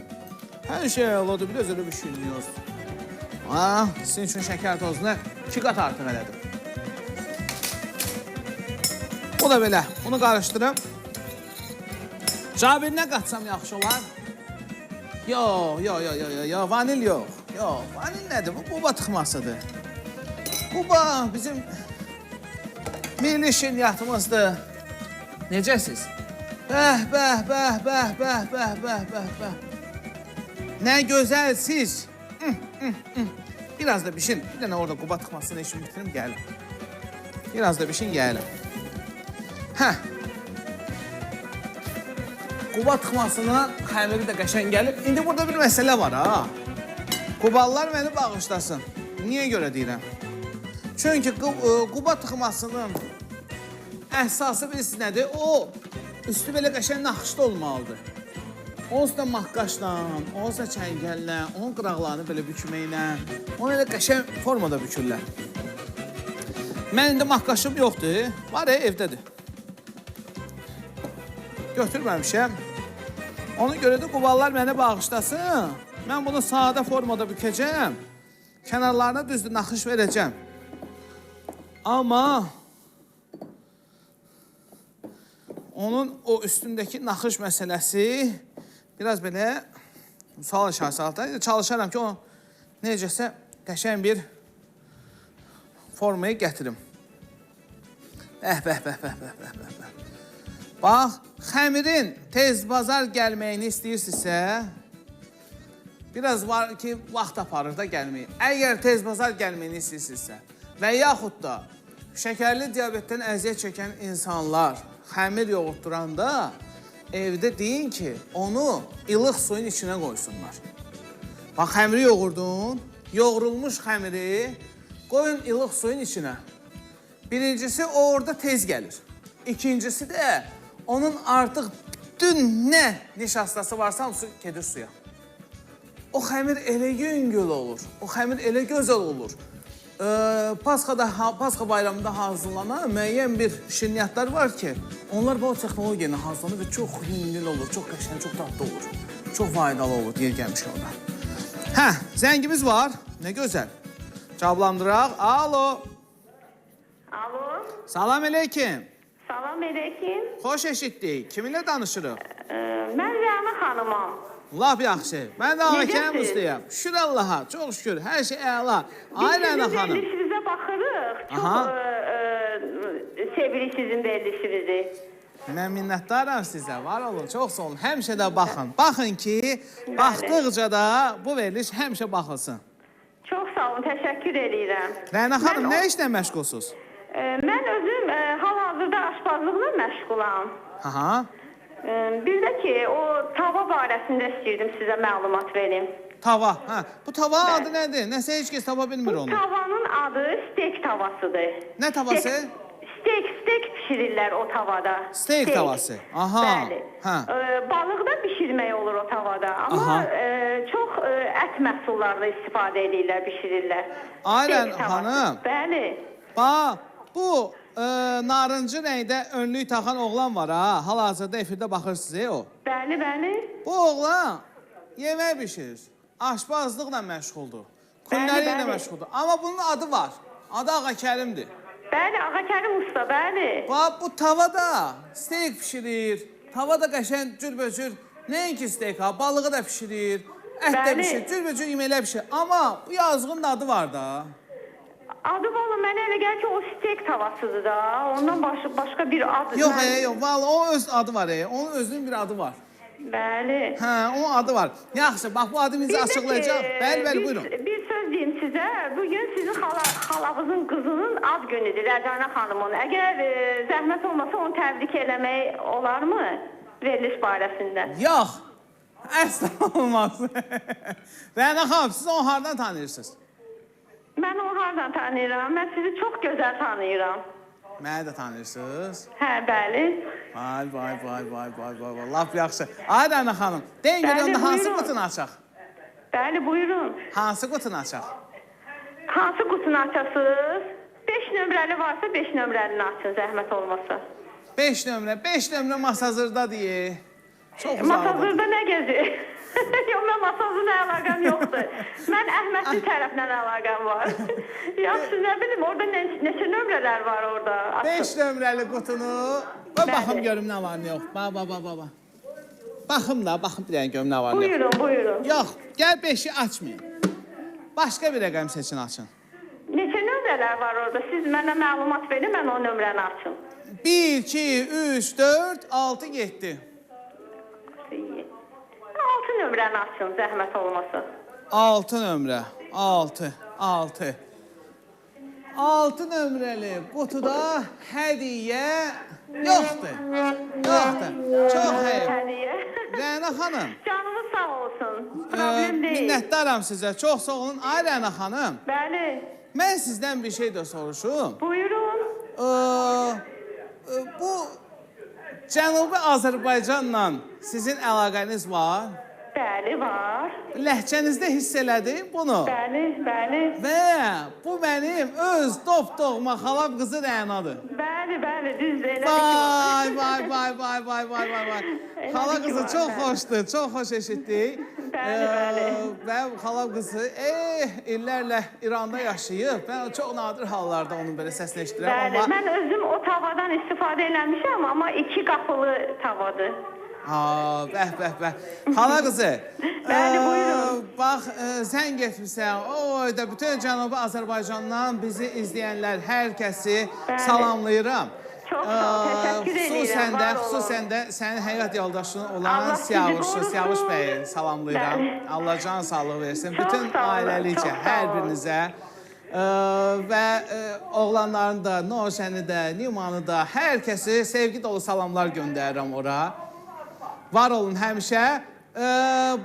Hər şey əladır, biraz elə bir şirinlik az. Ha, sizin üçün şəkər tozunu 2 qat artıq elədim. Bu da belə, bunu qarışdırım. Cabir nə qatsam yaxşı olar? Yox, yox, yox, yox, yox, yox, vanil yox. Yox, vanil nədir? Bu quba tıxmasıdır. Quba bizim milli şirniyyatımızdır. Necəsiz? Bəh, bəh, bəh, bəh, bəh, bəh, bəh, bəh, bəh. Nə gözəlsiz. Biraz da pişin. Bir dənə orada quba tıxmasını işimi bitirim, gəlim. Biraz da pişin, gəlim. Hə. Quba tıxmasına xəmiri də qəşəng gəlib. İndi burada bir məsələ var, ha. Quballar məni bağışlasın. Niyə görə deyirəm? Çünki quba tıxmasının əsası bilirsiniz nədir? O, üstü belə qəşəng naxışlı olmalıdır. Onun üstünə maqqaşla, onun üstünə çəngəllə, onun qıraqlarını belə bükməklə, onu elə qəşəng formada bükürlər. Mən indi maqqaşım yoxdur, var ya, evdədir. Götürməmişəm. Ona görə də quballar məni bağışlasın. Mən bunu sadə formada bükəcəm. Kənarlarına düzdür, naxış verəcəm. Amma onun o üstündəki naxış məsələsi biraz belə sual işarəsi altında. Çalışaram ki, o necəsə qəşəng bir formaya gətirim. Bəh, bəh, bəh, bəh, bəh, bəh, bəh, bəh. Bax, xəmirin tez bazar gəlməyini istəyirsinizsə, biraz var ki, vaxt aparır da gəlməyi. Əgər tez bazar gəlməyini istəyirsinizsə və yaxud da şəkərli diabetdən əziyyət çəkən insanlar xəmir yoğurtduranda evdə deyin ki, onu ilıq suyun içinə qoysunlar. Bax, xəmiri yoğurdun, yoğrulmuş xəmiri qoyun ilıq suyun içinə. Birincisi, o orada tez gəlir. İkincisi də onun artıq bütün nə nişastası varsa hamısı gedir suya. O xəmir elə yüngül olur, o xəmir elə gözəl olur. Pasxa bayramında hazırlanan müəyyən bir şirniyyatlar var ki, onlar bu texnologiya ilə hazırlanır və çox yüngül olur, çox qəşəng, çox dadlı olur. Çox faydalı olur, yer gəlmiş orada. Hə, zəngimiz var, nə gözəl. Cavablandıraq. Alo. Alo. Salam əleykum. Salam əleykum. Xoş eşitdik. Kiminlə danışırıq? Mən Rəna xanımam. Lap yaxşı. Mən də Ağa Kərim Necəsiz? ustayam. Şükür Allaha, çox şükür. Hər şey əla. Ay Biz Rəna sizin xanım. verilişinizə baxırıq. Çox Aha. sevirik sizin verilişinizi. Mən minnətdaram sizə. Var olun, çox sağ olun. Həmişə də baxın. Baxın ki, baxdıqca da bu veriliş həmişə baxılsın. Çox sağ olun, təşəkkür eləyirəm. Rəna xanım, Mən nə o- işlə məşğulsuz? Mən özüm hal-hazırda aşpazlıqla məşğulam. Aha. Bir də ki, o tava barəsində istəyirdim sizə məlumat verim. Tava. Hə. Bu tava adı nədir? Nəsə heç kəs tava bilmir Bu onu. tavanın adı steak tavasıdır. Nə tavası? Steak bişirirlər o tavada. Steak tavası. Aha. Bəli. Hə. Balıq da bişirmək olur o tavada. Amma Aha. çox ət məhsullarını istifadə edirlər, bişirirlər. Ay Steak Rəna tavası. xanım. Bəli. Bax, bu narıncı rəngdə önlük taxan oğlan var ha. Hal-hazırda efirdə baxır sizə o. Bəli, bəli. Bu oğlan yemək bişirir. Aşpazlıqla məşğuldur. Kulinariya ilə bəli. məşğuldur. Amma bunun adı var. Adı Ağa Kərimdir. Bəli, Ağa Kərim usta, bəli. Bax, bu tavada steak bişirir. Tava da qəşəng cürbəcür, nəinki steak ha, balığı da bişirir, ət də Bəli. bişirir, cürbəcür yeməklər bişirir. Amma bu yazığın da adı var da. Adı valla mənə elə gəlir ki, o steak tavasıdır da. Ondan başqa bir ad. Yox, mən- yox, valla o öz adı var, onun özünün bir adı var. Bəli. Hə, onun adı var. Yaxşı, bax bu adı Bir bizə də açıqlayacaq. ki, Bəli, bəli, buyurun. Bir söz deyim sizə. Bugün sizin xalavızın qızının ad günüdür, Rəcanə xanımın. Əgər zəhmət olmasa onu təbrik eləmək olarmı veriliş barəsində? Yox, əsla olmaz. Rəna xanım, siz onu hardan tanıyırsınız? Mən onu hardan tanıyıram? Mən sizi çox gözəl tanıyıram. Məni də tanıyırsınız. Hə, bəli. Vay, vay, vay, vay, vay, vay, vay, lap yaxşı. Ay Rəna xanım, deyin görüm Bəli, onda hansı buyurun. qutunu açaq? Bəli, buyurun. Hansı qutunu açaq? Hansı qutunu açasınız? 5 nömrəli varsa 5 nömrəlini açın, zəhmət olmasa. 5 nömrə, 5 nömrə masazırda deyə. Çox uzaqdır. Masazırda nə gəzir? Yox, mən masazırla əlaqəm yoxdur. Mən Əhmədli tərəflə əlaqəm var. Yaxşı, nə bilim, orada neçə nömrələr var orada? 5 nömrəli qutunu. Və baxım Bəli. görüm nə var, nə yox. Bax, bax, bax, bax. Baxım da, baxım bir dənə görüm nə var, nə yox. Buyurun, buyurun. Yox, gəl 5-i açmayın. Başqa bir rəqəm seçin, açın. Neçə nömrələr var orada? Siz mənə məlumat verin, mən o nömrəni açım. 1, 2, 3, 4, 6, 7. 6 nömrəni açın, zəhmət olmasa. 6 nömrə. 6, 6. 6 nömrəli qutuda hədiyyə yoxdur. Yoxdur. Çox heyf. Hədiyyə. Rəna xanım, Canınız sağ olsun. Problem deyil. minnətdaram sizə. Çox sağ olun. Ay Rəna xanım, Bəli, mən sizdən bir şey də soruşum. buyurun. Bu Cənubi Azərbaycanla sizin əlaqəniz var? Bəli, var. Ləhcənizdə hiss elədim bunu. Bəli, bəli. Və bu mənim öz dop-doğma xalam qızı Rənadır. Bəli, bəli, düzdür. Elə Vay, vay, vay, vay, vay, vay, vay, vay. Elə Xala ki qızı var, çox bəli. xoşdur, çox xoş eşitdik. Bəli, bəli. Və xalam qızı illərlə İranda yaşayıb. Mən çox nadir hallarda onun belə səsini eşidirəm. Bəli, Amma mən özüm o tavadan istifadə eləmişəm, amma 2 qapılı tavadır. Ha, bəh, bəh, bəh. Xala qızı. Bəli, buyurun. Bax, zəng etmisən. Oy da bütün Cənubi Azərbaycandan bizi izləyənlər, hər kəsi Bəli. salamlayıram. Çox sağ ol, təşəkkür edirəm, var olun. Xüsusən də sənin həyat yoldaşın olan Allah sizi Siyavuşu, qorusun. Siyavuş bəyi salamlayıram. Bəli. Allah can sağlığı versin. Çox Bütün sağ olun, ailəlikcə çox sağ hər olun. birinizə və oğlanların da, Noşəni də, Nimanı da, hər kəsi sevgi dolu salamlar göndərirəm ora. Var olun həmişə.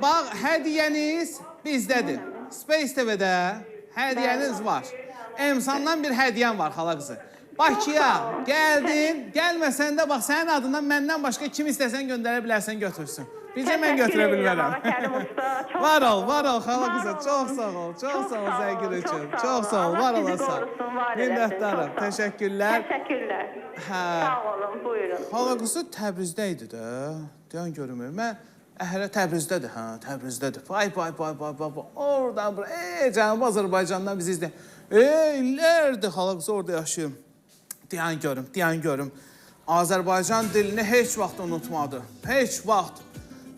Bax, hədiyyəniz bizdədir. Space TV-də hədiyyəniz var. Emsandan bir hədiyyən var, xala qızı. Bakıya gəldin, gəlməsən də bax sənin adından məndən başqa kim istəsən göndərə bilərsən götürsün. Bircə mən Təşəkkür götürə edirəm, bilmərəm. Ağa Kərim usta. Çox Var sağ ol, var ol xala Var qızı. olun. Çox sağ ol, çox sağ ol zəngin üçün. Çox sağ ol, Allah var sizi olasan. qorusun, var eləsin. Minnətdaram, Çox sağ olun. təşəkkürlər. Təşəkkürlər. Hə. Sağ olun, buyurun. Xala qızı Təbrizdə idi də. Deyən görünmür. Mən hələ Təbrizdədir, hə, Təbrizdədir. Vay, vay, vay, vay, vay, vay. Oradan bura, Cənubi Azərbaycandan bizi izləyən. İllərdir xala qızı orada yaşayır. Deyən görüm, deyən görüm. Azərbaycan dilini heç vaxt unutmadı. Heç vaxt.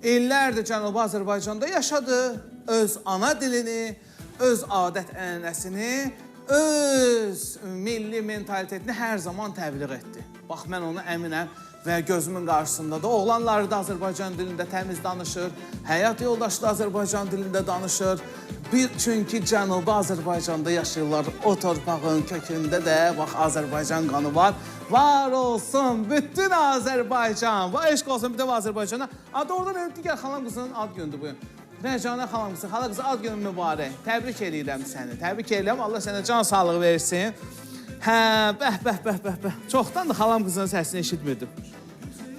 İllərdir Cənubi Azərbaycanda yaşadı. Öz ana dilini, öz adət-ənənəsini, öz milli mentalitetini hər zaman təbliğ etdi. Bax, mən ona əminəm və gözümün qarşısında da oğlanları da Azərbaycan dilində təmiz danışır, həyat yoldaşı da Azərbaycan dilində danışır. Çünki Cənubi Azərbaycanda yaşayırlar, o torpağın kökündə də bax Azərbaycan qanı var. Var olsun bütün Azərbaycan, va eşq olsun bütün Azərbaycana. Adı oradan digər xalam qızının ad günüdür bugün. Rəcanə xalam qızı, xala qızı ad günün mübarək. Təbrik eləyirəm səni, təbrik eləyirəm. Allah sənə can sağlığı versin. Hə, bəh, bəh, bəh, bəh, bəh. Çoxdan da xalam qızının səsini eşitmirdim.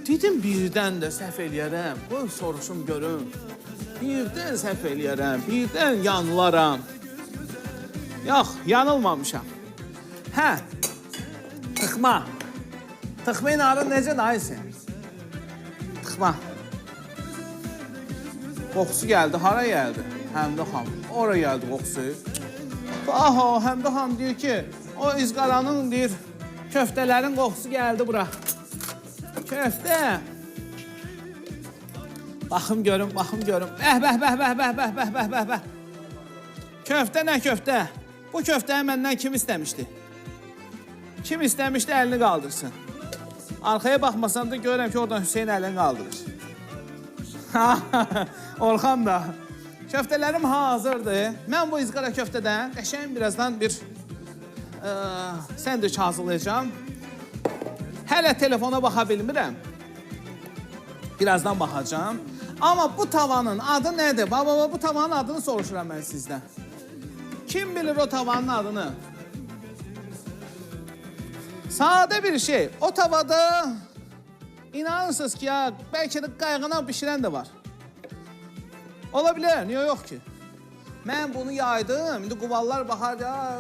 Dedim birdən də səhv eləyərəm, qoy soruşum görüm. Birdən səhv eləyərəm, birdən yanılaram. Yox, yanılmamışam. Hə, tıxma. Tıxma ilə arın necə dayısı? Tıxma. Qoxusu gəldi, hara gəldi? Həmdə xanım, ora gəldi qoxusu. Aha, Həmdə xanım deyir ki, o izqaranın deyir, köftələrin qoxusu gəldi bura. Köftə. Baxım görüm, baxım görüm. Bəh, bəh, bəh, bəh, bəh, bəh, bəh, bəh, bəh, bəh. Köftə nə köftə? Bu köftəni məndən kim istəmişdi? Kim istəmişdi əlini qaldırsın. Arxaya baxmasam da görürəm ki, oradan Hüseyn əlini qaldırır. Orxan da. Köftələrim hazırdır. Mən bu izqara köftədən qəşəng birazdan bir sendviç hazırlayacağam. Hələ telefona baxa bilmirəm. Birazdan baxacağam. Amma bu tavanın adı nədir? Baba, bu tavanın adını soruşuram mən sizdən. Kim bilir o tavanın adını? Sadə bir şey. O tavada inanırsınız ki, ya, bəlkə də qayğanaq bişirən də var. Ola bilər, niyə yox ki? Mən bunu yaydım, indi quvallar baxar, ya,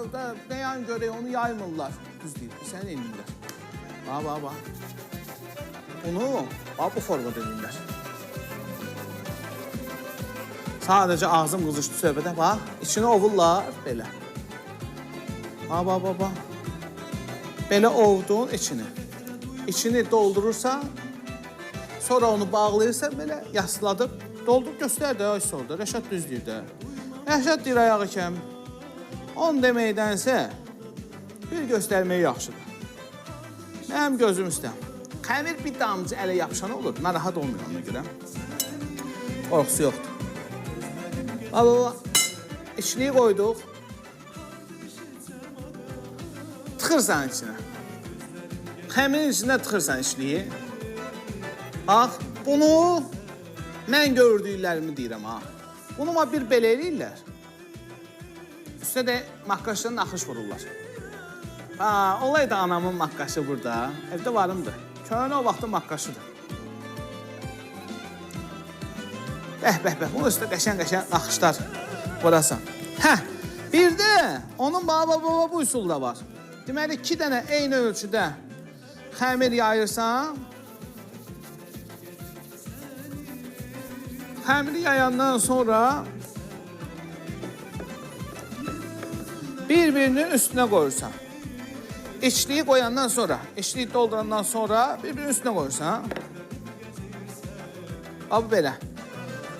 nə yan görək, onu yaymırlar. Düz deyir, sən eləyirlər. Bax, bax, bax. Bunu, bax, bu formada eləyirlər. Sadəcə ağzım qızışdı söhbətə, bax, içini ovurlar, belə. Bax, bax, bax, bax. Belə ovdun içini. İçini doldurursan, sonra onu bağlayırsan, belə yasladıb, doldur, göstər də, ay solda. Rəşad düz deyir də. Rəşad deyir ayağı kəm. Onu deməkdənsə, bir göstərməyi yaxşıdır. Mənim gözüm üstə. Xəmir bir damcı ələ yapışan olur, narahat olmuyor ona görə. Qorxusu yoxdur. Al, içliyi qoyduq. Tıxırsan içinə. Xəmirin içində tıxırsan içliyi. Bax, bunu mən gördüklərimi deyirəm, ha. Bunu bir belə eləyirlər. Üstə də maqqaşdan naxış vururlar. Ha, olaydı anamın maqqaşı burada. Evdə varımdır. Köhnə o vaxtın maqqaşıdır. Bəh, bəh, bəh. Bunun üstə qəşəng-qəşəng naxışlar vurasan. Hə, bir də onun baba, baba bu üsul da var. Deməli, 2 dənə eyni ölçüdə xəmir yayırsan. Xəmiri yayandan sonra bir-birinin üstünə qoyursan. İçliyi qoyandan sonra, içliyi doldurandan sonra bir-birinin üstünə qoyursan. Abi belə.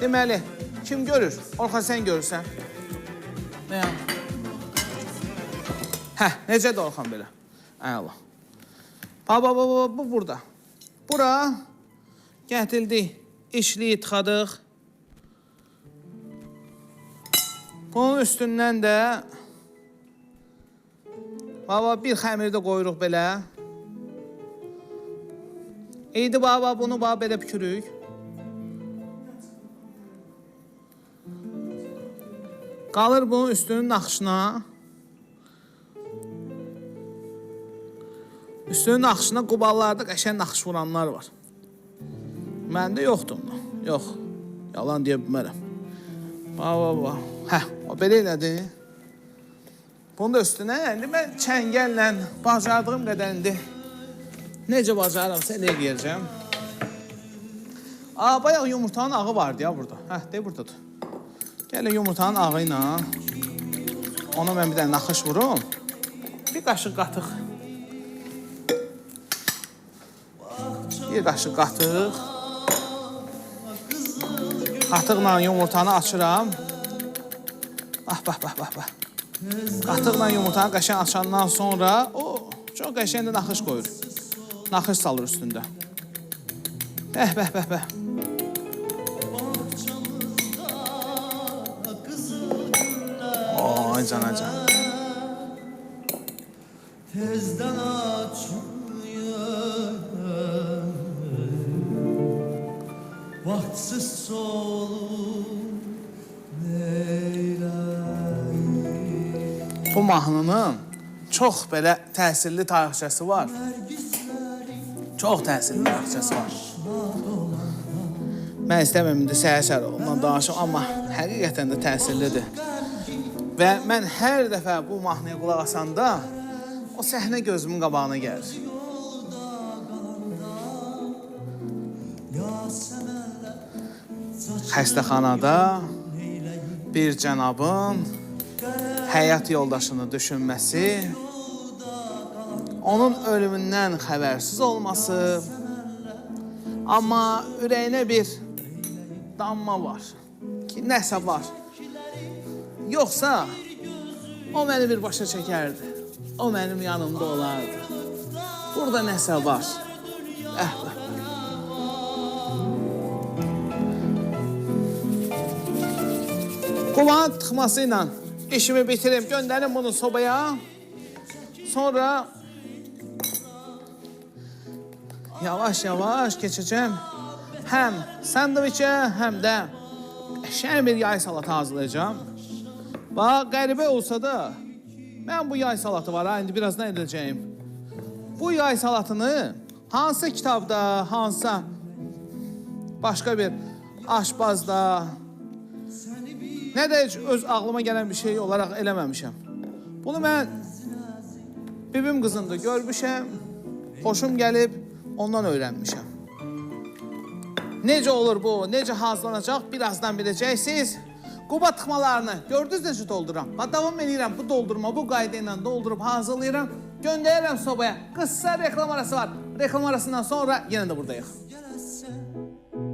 Deməli, kim görür? Orxan, sən görürsən. Nə? Hə, necədir Orxan belə? Əla. Baba, baba, bu burada. Bura gətirdik, içliyi tıxadıq. Bunun üstündən də baba bir xəmir də qoyuruq belə. İndi baba bunu baba belə pükürük. Qalır bunun üstünün naxışına. Üstünün naxışına quballarda qəşəng naxış vuranlar var. Məndə yoxdur ondan. Yox. Yalan deyə bilmərəm. Bax, bax, bax. Hə, o belə elədi. Bunun da üstünə indi mən çəngəllə bacardığım qədər indi necə bacarıramsa elə eləyəcəm. Aa, bayaq yumurtanın ağı vardı ya burada. Hə, de buradadır. Gəlin yumurtanın ağı ilə ona mən bir dənə naxış vurum. Bir qaşıq qatıq. Bir qaşıq qatıq. Qatıqla yumurtanı açıram. Bax, bax, bax, bax, bax. Qatıqla yumurtanı qəşəng açandan sonra o çox qəşəng də naxış qoyur. Naxış salır üstündə. Bəh, bəh, bəh, bəh. Ay can, ay can. Tezden açıyor, vaxtsız solur neyləyim. Bu mahnının çox belə təsirli tarixçəsi var. Çox təsirli tarixçəsi var. Mən istəmirəm indi səhər-səhər ondan danışım, amma həqiqətən də təsirlidir. Və mən hər dəfə bu mahnıya qulaq asanda o səhnə gözümün qabağına gəlir. Xəstəxanada bir cənabın həyat yoldaşını düşünməsi, onun ölümündən xəbərsiz olması, amma ürəyinə bir damma var ki, nəsə var. Yoxsa o məni bir başa çəkərdi, o mənim yanımda olardı. Burada nəsə var. Bəh, bəh. Qubanın tıxması ilə işimi bitirim, göndərim bunu sobaya. Sonra yavaş-yavaş keçəcəm. Həm sandviçə, həm də qəşəng bir yay salatı hazırlayacağam. Bax, qəribə olsa da, mən bu yay salatı var ha, indi birazdan edəcəyim. Bu yay salatını hansı kitabda, hansısa başqa bir aşbazda, nə də heç öz ağlıma gələn bir şey olaraq eləməmişəm. Bunu mən bibim qızında görmüşəm, xoşum gəlib, ondan öyrənmişəm. Necə olur bu, necə hazırlanacaq, birazdan biləcəksiniz. Quba tıxmalarını gördünüz necə doldururam. Bax, davam edirəm bu doldurma, bu qayda ilə doldurub hazırlayıram. Göndərirəm sobaya. Qısa reklam arası var. Reklam arasından sonra yenə də buradayıq.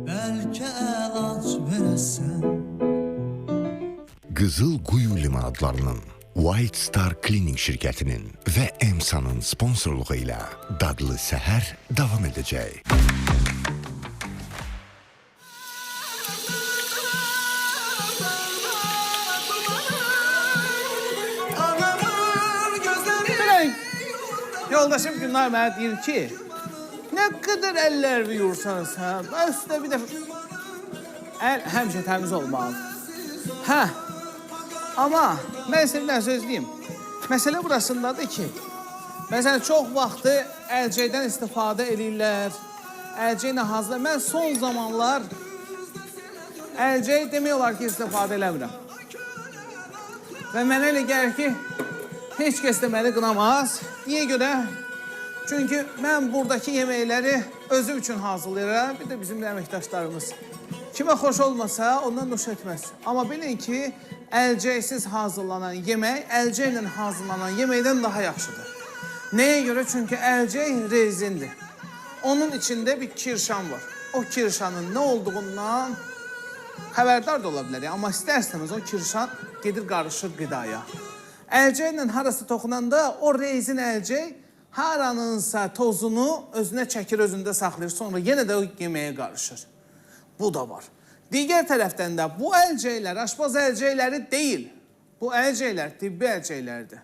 Bəlkə əlac verəsən. Qızıl Quyu limonadlarının, White Star Cleaning şirkətinin və Emsa'nın sponsorluğu ilə Dadlı Səhər davam edəcək. Bilən, yoldaşım Gülnar mənə deyir ki, nə qədər əllər yuyursan sən, üstə bir dəfə əl həmişə təmiz olmalıdır. Hə, amma mən sizə bir dənə söz deyim. Məsələ burasındadır ki, məsələn, çox vaxtı əlcəkdən istifadə eləyirlər, əlcəklə hazırlayır. Mən son zamanlar əlcək demək olar ki, istifadə eləmirəm. Və mənə elə gəlir ki, heç kəs də məni qınamaz. Niyə görə? Çünki mən buradakı yeməkləri özüm üçün hazırlayıram. Bir də bizim də əməkdaşlarımız. Kimə xoş olmasa ondan nuş etməz. Amma bilin ki, əlcəksiz hazırlanan yemək, əlcəklə hazırlanan yeməkdən daha yaxşıdır. Nəyə görə? Çünki əlcək rezindir. Onun içində bir kirşan var. O kirşanın nə olduğundan xəbərdar da ola bilər. Amma istər-istəməz o kirşan gedir qarışır qidaya. Əlcəklə harası toxunanda o rezin əlcək haranınsa tozunu özünə çəkir, özündə saxlayır. Sonra yenə də o yeməyə qarışır. Bu da var. Digər tərəfdən də bu əlcəklər aşpaz əlcəkləri deyil. Bu əlcəklər tibbi əlcəklərdir.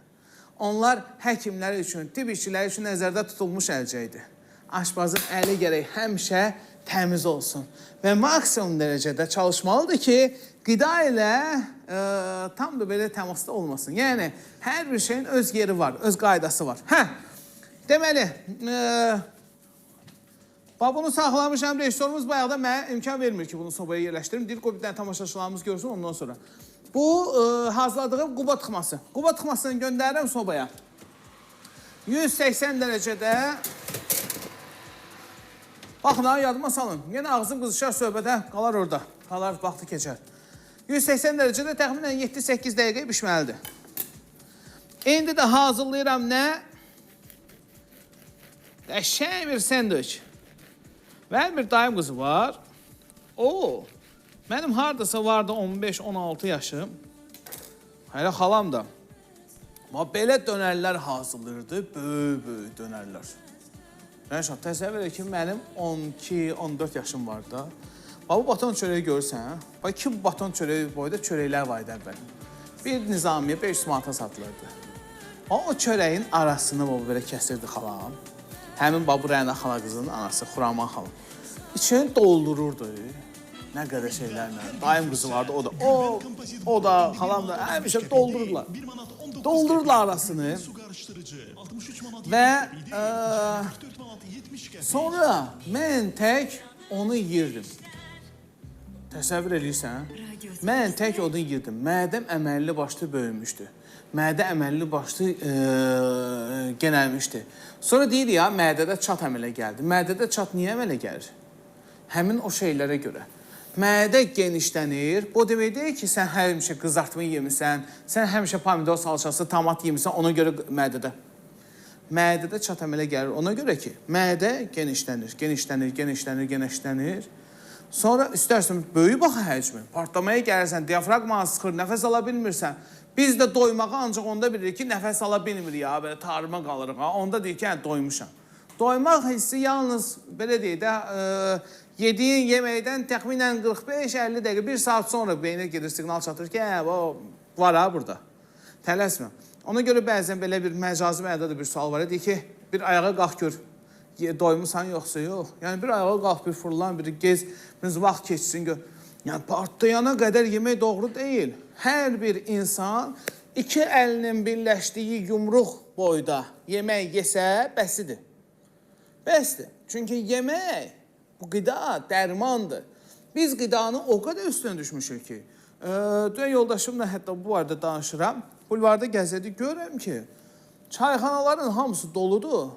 Onlar həkimlər üçün, tibb işçiləri üçün nəzərdə tutulmuş əlcəkdir. Aşpazın əli gərək həmişə təmiz olsun və maksimum dərəcədə çalışmalıdır ki, qida ilə tam da belə təmasda olmasın. Yəni, hər bir şeyin öz yeri var, öz qaydası var. Deməli, bax, bunu saxlamışam, rejissorumuz bayaq da mənə imkan vermir ki, bunu sobaya yerləşdirim. Deyir, qoy bir dənə tamaşaçılarımız görsün ondan sonra. Bu hazırladığım quba tıxması. Quba tıxmasını göndərirəm sobaya. 180 dərəcədə. Baxın, ha, yadıma salın. Yenə ağzım qızışar söhbətə, qalar orada. Qalar, vaxtı keçər. 180 dərəcədə təxminən 7-8 dəqiqə bişməlidir. İndi də hazırlayıram nə? Qəşəng bir sendviç. Mənim bir dayım qızı var. O, mənim hardasa vardı 15-16 yaşım. Hələ xalam da. Amma belə dönərlər hazırlayırdı, böyük-böyük dönərlər. Rəşad, təsəvvür et ki, mənim 12-14 yaşım var da. Bax, bu baton çörəyi görürsən, bax, 2 baton çörəyi boyda çörəklər var idi əvvəl. Bir Nizamiyə 500 manata satılırdı. O çörəyin arasını baba belə kəsirdi xalam. Həmin babu Rəna xala qızının anası Xuraman xalam. İçini doldururdu. Nə qədər şeylərlə. Dayım qızı vardı, o da. O da, xalam da həmişə doldururdular. Doldururdular arasını. Və sonra mən tək onu yiyirdim. Təsəvvür edirsən? Mən tək onu yiyirdim. Mədəm əməlli başlı böyümüşdü. Mədə əməlli başlı genəlmişdi. Sonra deyir ya, mədədə çat əmələ gəldi. Mədədə çat niyə əmələ gəlir? Həmin o şeylərə görə. Mədə genişlənir. Bu demək deyil ki, sən həmişə qızartma yemisən, sən həmişə pomidor salçası, tomat yemisən, ona görə mədədə. Mədədə çat əmələ gəlir. Ona görə ki, mədə genişlənir, genişlənir, genişlənir, genişlənir. Sonra istərsən böyük baxa həcmi, partlamaya gəlirsən, diafraqmanı sıxır, nəfəs ala bilmirsən. Biz də doymağı ancaq onda bilirik ki, nəfəs ala bilmir ya, belə tarıma qalırıq. Ha. Onda deyir ki, hə, doymuşam. Doymaq hissi yalnız, belə deyək də, yediyin yeməkdən təxminən 45-50 dəqiqə, bir saat sonra beynə gedir, siqnal çatır ki, hə, o var ha burada. Tələsmə. Ona görə bəzən belə bir məcazi mənada da bir sual var. Deyir ki, bir ayağa qalx gör, doymusan yoxsa yox. Yəni bir ayağa qalx, bir fırlan, bir gez, biraz vaxt keçsin gör. Yəni partlayana qədər yemək doğru deyil. Hər bir insan iki əlinin birləşdiyi yumruq boyda yemək yesə bəsidir. Bəsdir. Çünki yemək, bu qida dərmandır. Biz qidanı o qədər üstünə düşmüşük ki, dünən yoldaşımla hətta bu barədə danışıram. Bulvarda gəzədik, görürəm ki, çayxanaların hamısı doludur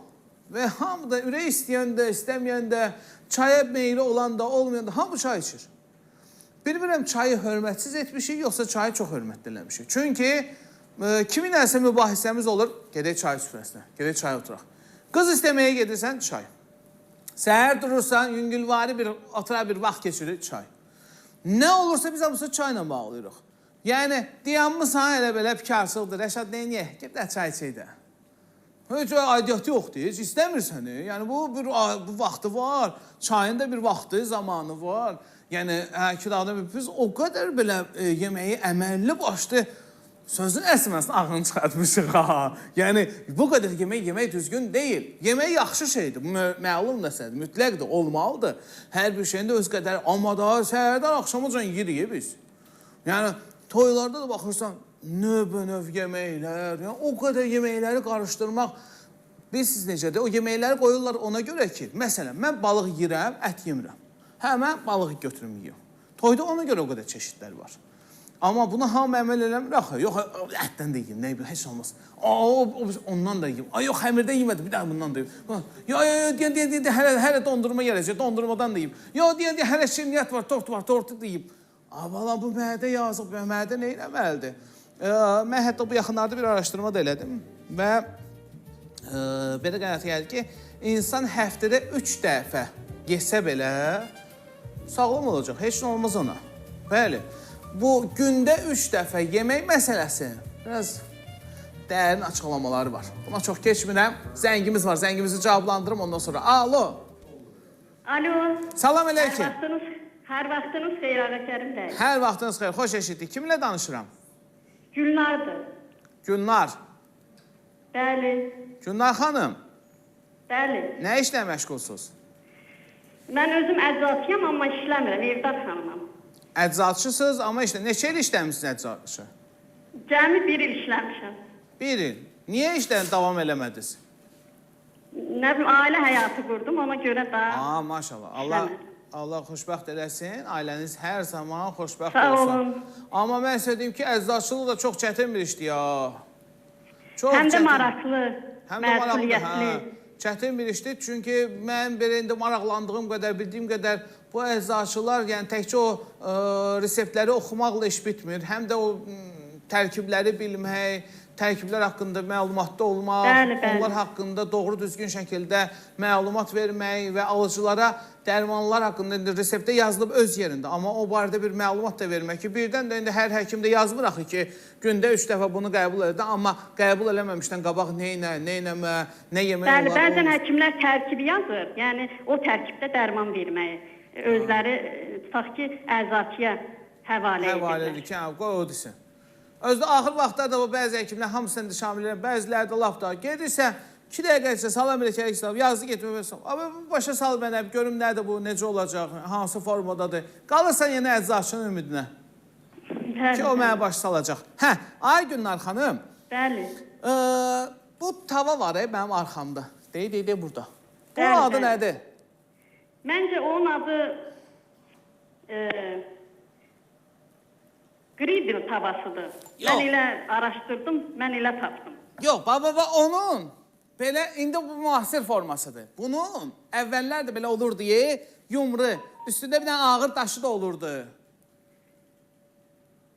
və hamı da ürək istəyən də, istəməyən də, çaya meyli olan da, olmayan da hamı çay içir. Bilmirəm çayı hörmətsiz etmişik, yoxsa çayı çox hörmətli eləmişik. Çünki kiminləsə mübahisəmiz olur, gedək çay süfrəsinə, gedək çay oturaq. Qız istəməyə gedirsən, çay. Səhər durursan, yüngülvari bir, oturaq bir vaxt keçirir, çay. Nə olursa biz hamısı çayla bağlayırıq. Yəni, dayanmısan elə belə pikarsızdır, Rəşad neyniyək? Ged də çay içək də. Heç aidiyyatı yoxdur, heç istəmirsən. Yəni, bu vaxtı var, çayın da bir vaxtı, zamanı var. Yəni, biz o qədər belə yeməyi əməlli başlı sözün əsməsin ağını çıxartmışıq ha. Yəni, bu qədər yemək yemək düzgün deyil. Yemək yaxşı şeydir, məlum məsələdir, mütləqdir, olmalıdır. Hər bir şeyin də öz qədəri, amma daha səhərdən axşamacan yeyirik biz. Yəni, toylarda da baxırsan, növbə-növ yeməklər, yəni, o qədər yeməkləri qarışdırmaq, bilirsiniz necədir? O yeməkləri qoyurlar ona görə ki, məsələn, mən balıq yeyirəm, ət yemirəm. Hə, mən balıq götürüm yeyim. Toyda ona görə o qədər çeşidlər var. Amma buna hamı əməl eləmir axı. Yox, ətdən də yeyim, nə bilim, heç olmaz. Ondan da yeyim. Ay, yox, xəmirdən yemədim, bir daha bundan da yeyim. Yo, yo, deyən, hələ dondurma gələcək, dondurmadan da yeyim. Yo, deyən, hələ şirniyyat var, tort var, tortu da yeyim. Valla, bu mədə yazıq, bu mədə nə eləməlidir? Mən hətta bu yaxınlarda bir araşdırma da elədim və belə qənaətə gəldi ki, insan həftədə 3 dəfə yesə belə sağlam olacaq, heç nə olmaz ona. Bəli, bu gündə 3 dəfə yemək məsələsi biraz dərin açıqlamaları var. Buna çox keçmirəm. Zəngimiz var, zəngimizi cavablandırım ondan sonra. Alo. Alo. Salam əleykum. Hər vaxtınız xeyir Ağa Kərim bəy. Hər vaxtınız xeyir, xoş eşitdik. Kiminlə danışıram? Gülnardır. Gülnar. Bəli. Gülnar xanım. Bəli. Nə işlə məşğulsunuz? Mən özüm əczaçıyam, amma işləmirəm, evdar xanımam. Əczaçısınız, amma işlə. Neçə il işləmişsiniz əczaçı? Cəmi bir il işləmişəm. Bir il. Niyə işlə davam eləmədiniz? Nə bilim, ailə həyatı qurdum, ona görə də. Aa, maşallah. Allah xoşbəxt eləsin. Ailəniz hər zaman xoşbəxt Sağ olsun. olun. Amma mən sizə deyim ki, əczaçılıq da çox çətin bir işdir ya. Çox Həm də çətin. maraqlı, Həm də maraqlı, hə. məsuliyyətli. Çətin bir işdir. Çünki mən belə indi maraqlandığım qədər, bildiyim qədər bu əczaçılar, yəni təkcə o reseptləri oxumaqla iş bitmir. Həm də o Tərkibləri bilmək, tərkiblər haqqında məlumatda olmaq, Bəli, bəli. onlar haqqında doğru düzgün şəkildə məlumat vermək və alıcılara dərmanlar haqqında indi reseptdə yazılıb öz yerində, amma o barədə bir məlumat da vermək ki, birdən də indi hər həkim də yazmır axı ki, gündə 3 dəfə bunu qəbul edə, amma qəbul eləməmişdən qabaq neynə, neynəmə, nə yemək Bəli, olar. bəzən həkimlər tərkibi yazır. Yəni o tərkibdə dərman verməyi özləri tutaq ki, əczaçıya həvalə Həvalə edirlər. edir ki, hə, qoy o desin. Özdə axır vaxtlarda bu bəzi həkimlər hamısını da şamil edirlər, bəziləri də lap daha gedirsə, 2 dəqiqə isə salam elə kərək salam, yazdı getmə və salam. Abi başa sal mənə, görüm nədir bu, necə olacaq, hansı formadadır. Qalırsan yenə əczaçının ümidinə Bəli, ki, o mənə baş salacaq. Hə, ay Gülnar xanım, Bəli. Bu tava var mənim arxamda. Dey, dey, dey burada. Bunun Bəli, adı bəli. nədir? Məncə onun adı Gridl tavasıdır. Yox. Mən elə araşdırdım, mən elə tapdım. Yox, bax, onun belə indi bu müasir formasıdır. Bunun əvvəllər də belə olurdu, yumru, üstündə bir dənə ağır daşı da olurdu.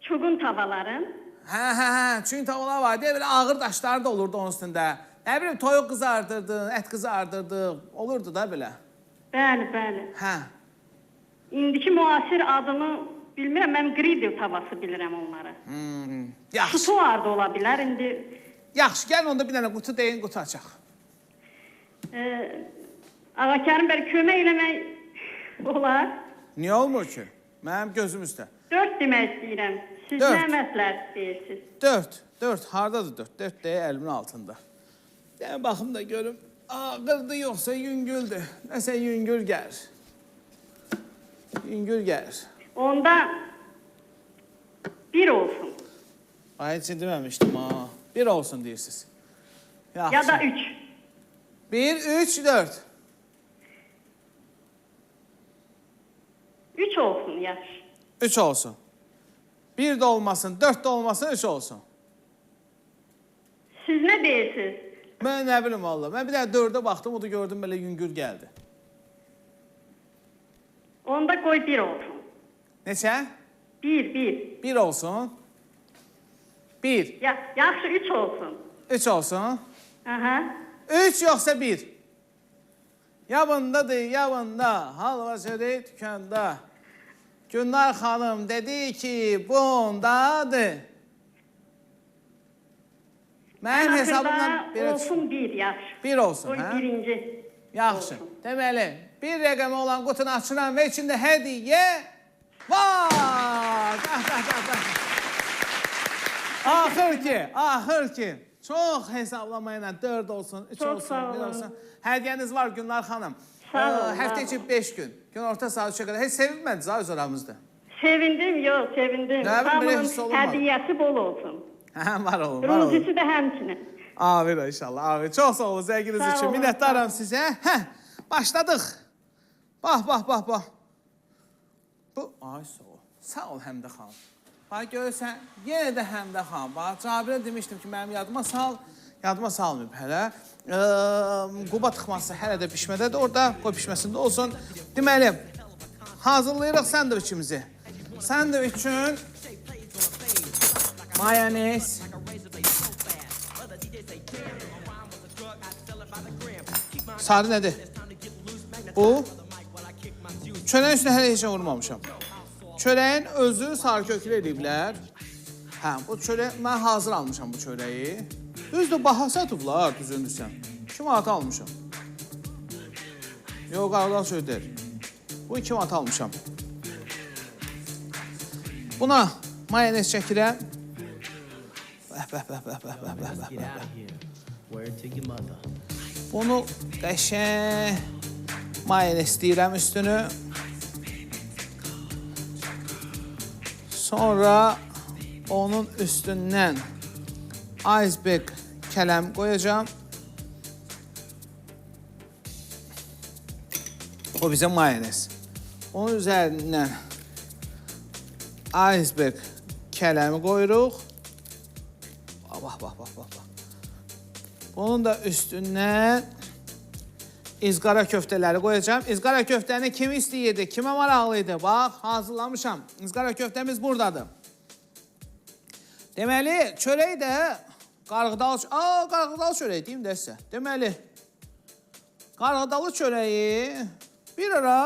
Çuğun tavaların. Hə, hə, hə, çünki tavalar var idi, belə ağır daşlar da olurdu onun üstündə. Nə bilim, toyuq qızardırdın, ət qızardırdıq, olurdu da belə. Bəli, bəli. Hə. İndiki müasir adını bilmirəm, mən Gridl tavası bilirəm onları. Yaxşı, Tutuar da ola bilər indi. yaxşı, gəlin onda bir dənə qutu deyin, qutu açaq. Ağa Kərim bəy, kömək eləmək olar. Niyə olmur ki? Mənim gözüm üstə. 4 demək istəyirəm. Siz Dörd. nə məsləhət deyirsiniz? 4, 4, hardadır 4? 4 deyə əlimin altında. Yəni, baxım da görüm, ağırdır yoxsa yüngüldür. Nəsə yüngül gəlir. Yüngül gəlir. Onda 1 olsun. Ay, heç deməmişdim ha. 1 olsun deyirsiniz. Yaxşı. Ya da 3. 1, 3, 4. 3 olsun, yaxşı. 3 olsun. 1 də olmasın, 4 də olmasın, 3 olsun. Siz nə deyirsiniz? Mən nə bilim valla. Mən bir dənə 4-ə baxdım, o da gördüm belə yüngül gəldi. Onda qoy 1 olsun. Neçə? 1, 1. 1 olsun. 1. Yaxşı 3 olsun. 3 olsun. Aha. 3 yoxsa 1? Ya bundadır, ya bunda. Halva çörəyi tükanda. Gülnar xanım dedi ki, bundadır. Mənim hesabımdan bir olsun 1, yaxşı. 1 olsun, Qoy hə? birinci. Yaxşı. olsun. Deməli, bir rəqəmi olan qutunu açıram və içində hədiyyə var. Dah, dah, dah, dah. Axır ki, çox hesablamayla 4 olsun, 3 Çox olsun, sağ 1 olun. olsun. Hədiyyəniz var Gülnar xanım. Sağ olun, Həftə var içi olun. 5 gün. Günorta saat 3-ə qədər. Heç sevinmədiniz ha öz aramızda. Sevindim, yox, sevindim. Nə bilim, belə Hamının hiss olunmadı. hədiyyəsi bol olsun. Hə, var olun, var olun. Ruzisi də həmçinin. Amin inşallah, amin. Çox sağ olun zənginiz Sağ üçün. olun, Minnətdaram sizə. Hə, başladıq. Bax, bax, bax, bax. Bu, ay sağ ol. Sağ ol Həmdə xanım. Bax, görürsən, yenə də Həmdə xanım. Bax, Cabirə demişdim ki, mənim yadıma sal. Yadıma salmayıb hələ. Quba tıxması hələ də pişmədədir. Orada qoy pişməsində olsun. Deməli, hazırlayırıq sandviçimizi. Sandviç üçün mayonez, sarı nədir? Bu. Çörəyin üstünə hələ heç nə vurmamışam. Çörəyin özü sarı köklü eləyiblər. Hə, bu çörək, mən hazır almışam bu çörəyi. Düzdür, baha satıblar, düzündürsən. 2 manata almışam. Yox, qardaş çörək deyil. Bu 2 manata almışam. Buna mayonez çəkirəm. Bəh, bəh, bəh, bəh, bəh, bəh, bəh, bəh, bəh. Bunu qəşəng mayonezləyirəm üstünü. Sonra onun üstündən iceberg kələm qoyacağam. O bizim mayonez. Onun üzərindən iceberg kələmi qoyuruq. Bax, bax, bax, bax, bax. Bunun da üstündən izqara köftələri qoyacağam. İzqara köftəni kim istəyirdi, kimə maraqlı idi? Bax, hazırlamışam. İzqara köftəmiz buradadır. Deməli, çörək də qarğıdalı, qarğıdalı çörəyi deyim də sizə. Deməli, qarğıdalı çörəyi bir ara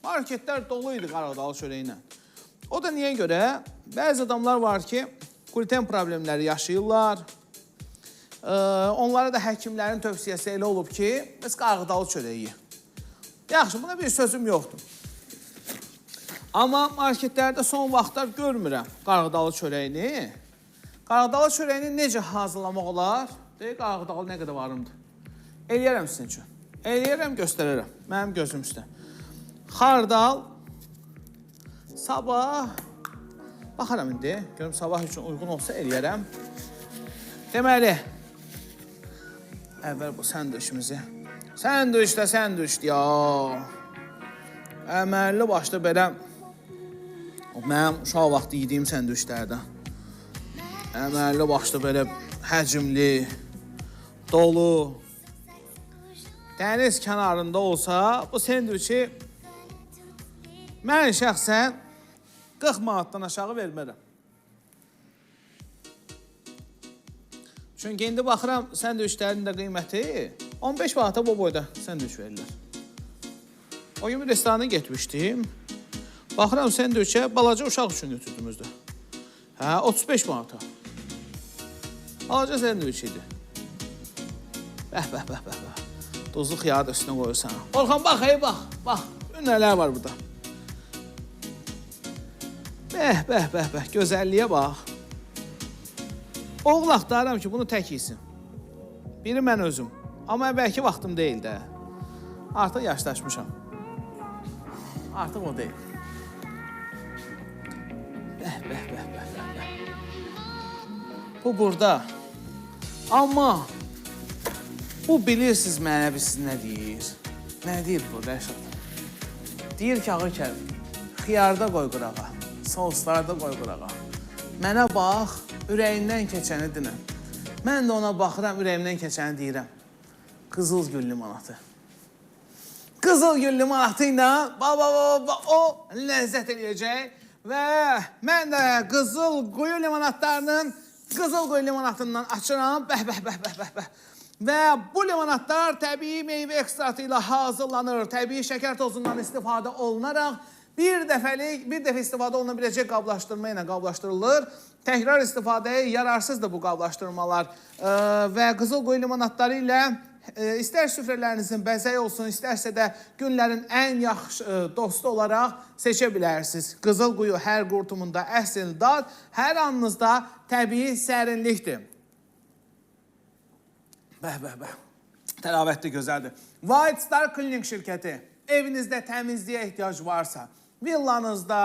marketlər dolu idi qarğıdalı çörəyi ilə. O da niyə görə? Bəzi adamlar var ki, qluten problemləri yaşayırlar. Onlara da həkimlərin tövsiyəsi elə olub ki, bəs qarğıdalı çörəyi ye. Yaxşı, buna bir sözüm yoxdur. Amma marketlərdə son vaxtlar görmürəm qarğıdalı çörəyini. Qarğıdalı çörəyini necə hazırlamaq olar? Deyir, qarğıdalı nə qədər varımdır. Eləyərəm sizin üçün. Eləyərəm, göstərərəm. Mənim gözüm üstə. Xardal sabah baxaram indi. Görüm sabah üçün uyğun olsa eləyərəm. Deməli, əvvəl bu səndviçimizi. Səndviç də səndviçdir ya. Əməlli başlı belə mənim uşaq vaxtı yediyim səndviçlərdən. Əməlli başlı belə həcmli, dolu. Dəniz kənarında olsa bu sendviçi mən şəxsən 40 manatdan aşağı vermərəm. Çünki indi baxıram sendviçlərin də qiyməti 15 manata bu boyda sendviç verirlər. O gün bir restorana getmişdim. Baxıram sendviçə balaca uşaq üçün götürdüm özdə. Hə, 35 manata. Balaca sendviç idi. Bəh, bəh, bəh, bəh, bəh. Duzlu xiyarı da üstünə qoyursan. Orxan, bax, hey, bax, bax. Nələr var burada. Bəh, bəh, bəh, bəh. Gözəlliyə bax. Oğul axtarıram ki, bunu tək yesin. Biri mən özüm. Amma əvvəlki vaxtım deyil də. Artıq yaşlaşmışam. Artıq o deyil. Bəh, bəh, bəh, bəh, bəh, bəh. Bu burada. Amma bu bilirsiniz mənə bir siz nə deyir? Nə deyir bu, Rəşad? Deyir ki, Ağa Kərim, xiyarda qoy qırağa, soslarda qoy qırağa. Mənə bax, ürəyindən keçəni dinə. Mən də ona baxıram, ürəyimdən keçəni deyirəm. Qızıl gül limonatı. Qızıl gül limonatı ilə o ləzzət eləyəcək və mən də qızıl quyu limonatlarının qızıl quyu limonatından açıram. Bəh, bəh, bəh, bəh, bəh, bəh. Və bu limonatlar təbii meyvə ekstraktı ilə hazırlanır. Təbii şəkər tozundan istifadə olunaraq bir dəfə istifadə oluna biləcək qablaşdırma ilə qablaşdırılır. Təkrar istifadəyə yararsızdır bu qablaşdırmalar. Və qızıl quyu limonatları ilə istər süfrələrinizin bəzəyi olsun, istərsə də günlərin ən yaxşı dostu olaraq seçə bilərsiniz. Qızıl quyu hər qurtumunda əsl dad, hər anınızda təbii sərinlikdir. Bəh, bəh, bəh. Təravətli, gözəldir. White Star Cleaning şirkəti. Evinizdə təmizliyə ehtiyac varsa, villanızda,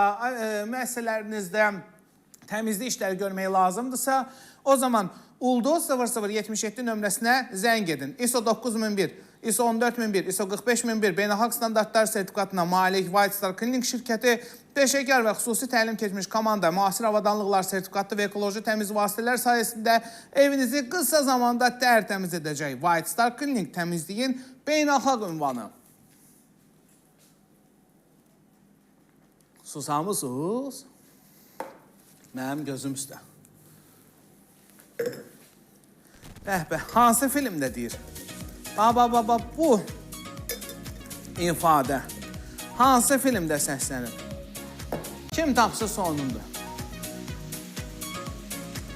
müəssisələrinizdə təmizlik işləri görmək lazımdırsa, o zaman Ulduz 0077 nömrəsinə zəng edin. ISO 9001, ISO 14001, ISO 45001 beynəlxalq standartlar sertifikatına malik White Star Cleaning şirkəti peşəkar və xüsusi təlim keçmiş komanda, müasir avadanlıqlar sertifikatlı və ekoloji təmiz vasitələr sayəsində evinizi qısa zamanda tərtəmiz edəcək. White Star Cleaning təmizliyin beynəlxalq ünvanı. Susamısınız? Mənim gözüm üstə. Bəh, bəh, hansı filmdə deyir? Ba, ba, ba, ba, bu ifadə hansı filmdə səslənir? Kim tapsa sonundur?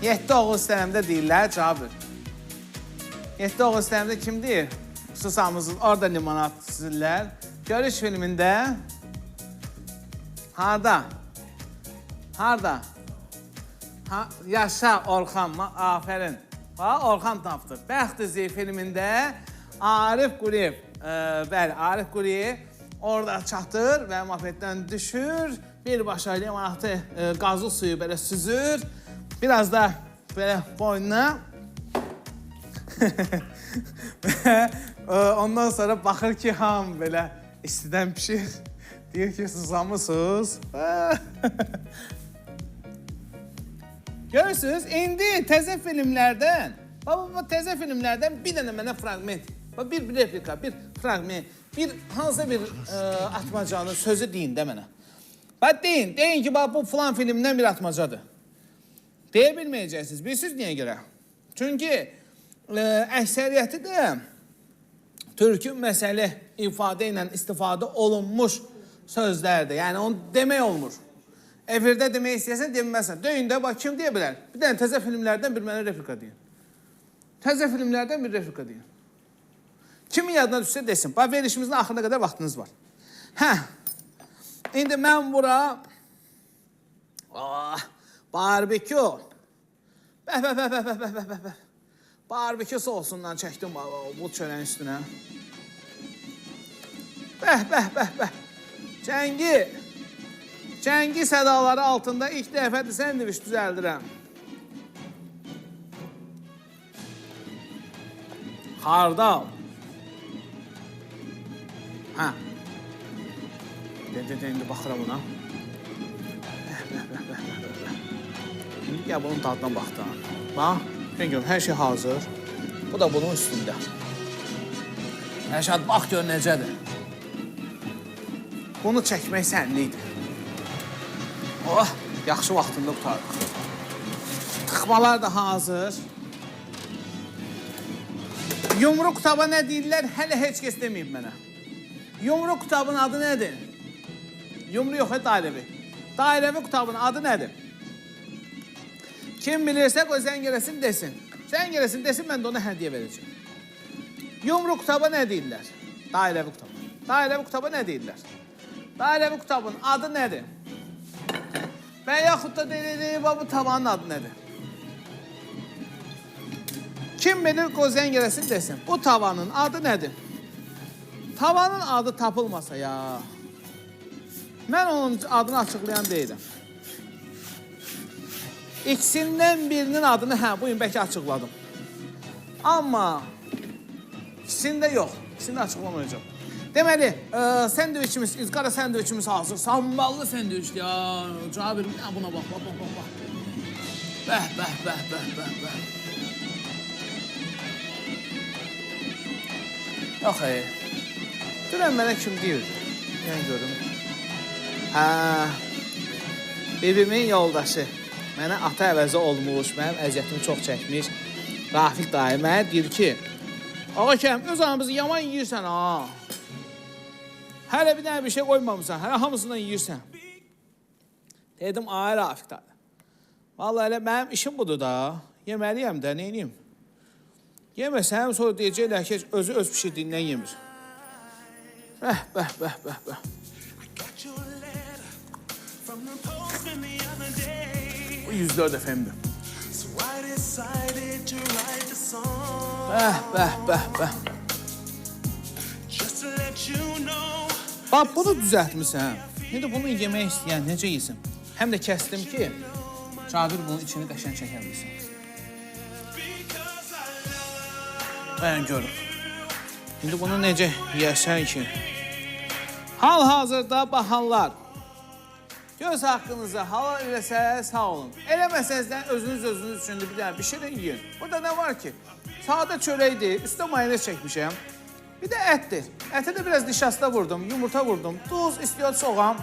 7 oğul istərəmdə deyirlər, cavab ver. 7 oğul istərəmdə kim deyir? Susamısınız, orada limonat süzürlər. Görüş filmində harda? Harda? Ha, yaşa Orxan, afərin. Ha, Orxan tapdı. Bəxt izi filmində Arif Quliyev, bəli, Arif Quliyev orada çatır və mopeddən düşür. Birbaşa limonatı, qazlı suyu belə süzür. Biraz da belə boynuna. Və ondan sonra baxır ki, hamı belə istidən pişir. Deyir ki, susamısınız. Görürsünüz, indi təzə filmlərdən, bax, təzə filmlərdən bir dənə mənə fragment, bir replika, bir fragment, bir hansısa bir atmacanın sözü deyin də mənə. Bax, deyin ki, bax, bu filan filmdən bir atmacadır. Deyə bilməyəcəksiniz. Bilirsiniz niyə görə? Çünki əksəriyyəti də türkü məsəli ifadə ilə istifadə olunmuş sözlərdir. Yəni, onu demək olmur. Efirdə demək istəyəsən, deməzsən. Deyin də, bax, kim deyə bilər? Bir dənə təzə filmlərdən bir mənə replika deyin. Təzə filmlərdən bir replika deyin. Kimin yadına düşsə desin. Bax, verilişimizin axırına qədər vaxtınız var. Hə, indi mən bura barbekü. Bəh, bəh, bəh, bəh, bəh, bəh, bəh, bəh. Barbekü sosundan çəkdim bu çörəyin üstünə. Bəh, bəh, bəh, bəh. Cəngi, cəngi sədaları altında ilk dəfədir sendviç düzəldirəm. Xardal. Hə. De, de, de, indi baxıram ona. Bəh, bəh, bəh, bəh, bəh, bəh. İndi gəl bunun dadına bax da. Bax, görüm, hər şey hazır. Bu da bunun üstündə. Rəşad, bax gör necədir. Bunu çəkmək sənlikdir. Oh, yaxşı vaxtında qurtardıq. Tıxmalar da hazır. Yumru qutabı nə deyirlər, hələ heç kəs deməyib mənə. Yumru qutabın adı nədir? Yumru yox, dairəvi. Dairəvi qutabın adı nədir? Kim bilirsə, qoy zəng eləsin, desin. Zəng eləsin, desin, mən də ona hədiyyə verəcəm. Yumru qutaba nə deyirlər? Dairəvi qutab. Dairəvi qutaba nə deyirlər? Dairəvi qutabın adı nədir? Və yaxud da deyilir, bu tavanın adı nədir? Kim bilir, qoy zəng eləsin, desin. Bu tavanın adı nədir? Tavanın adı tapılmasa ya. Mən onun adını açıqlayan deyiləm. İkisindən birinin adını, hə, bugün bəlkə açıqladım. Amma ikisində yox, ikisini də açıqlamayacağam. Deməli, sendviçimiz, izqara sendviçimiz hazır. Samballı sendviçdir ya. Cabir, buna bax, bax, bax, bax. Bəh, bəh, bəh, bəh, bəh, bəh. Yox, dünən mənə kim deyirdi? Yəni görüm. Hə, bibimin yoldaşı. Mənə ata əvəzi olmuş, mənim əziyyətimi çox çəkmiş. Rafiq dayı mənə deyir ki, ağa kəm, öz anamızı yaman yiyirsən ha. Hələ bir dənə bir şey qoymamısan, hələ hamısından yiyirsən. Dedim, ay Rafiq dayı. Vallahi elə mənim işim budur da. Yeməliyəm də, neyniyim? Yeməsəm, sonra deyəcəklər ki, özü öz pişirdiyindən yemir. Bəh, bəh, bəh, bəh, bəh. Bu 104 FM-dir. Bəh, bəh, bəh, bəh. Bax, bunu düzəltmişəm. İndi bunu yemək istəyən necə yesin? Həm də kəsdim ki, Cabir bunun içini qəşəng çəkə bilsin. Dayan görüm. İndi bunu necə yeyəsən ki? Hal-hazırda baxanlar, göz haqqınızı halal eləsəz sağ olun. Eləməsəniz də özünüz özünüz üçün də bir dənə bişirin, yiyin. Burada nə var ki? Sadə çörəkdir, üstə mayonez çəkmişəm. Bir də ətdir. Ətə də biraz nişasta vurdum, yumurta vurdum, duz, istiot, soğan.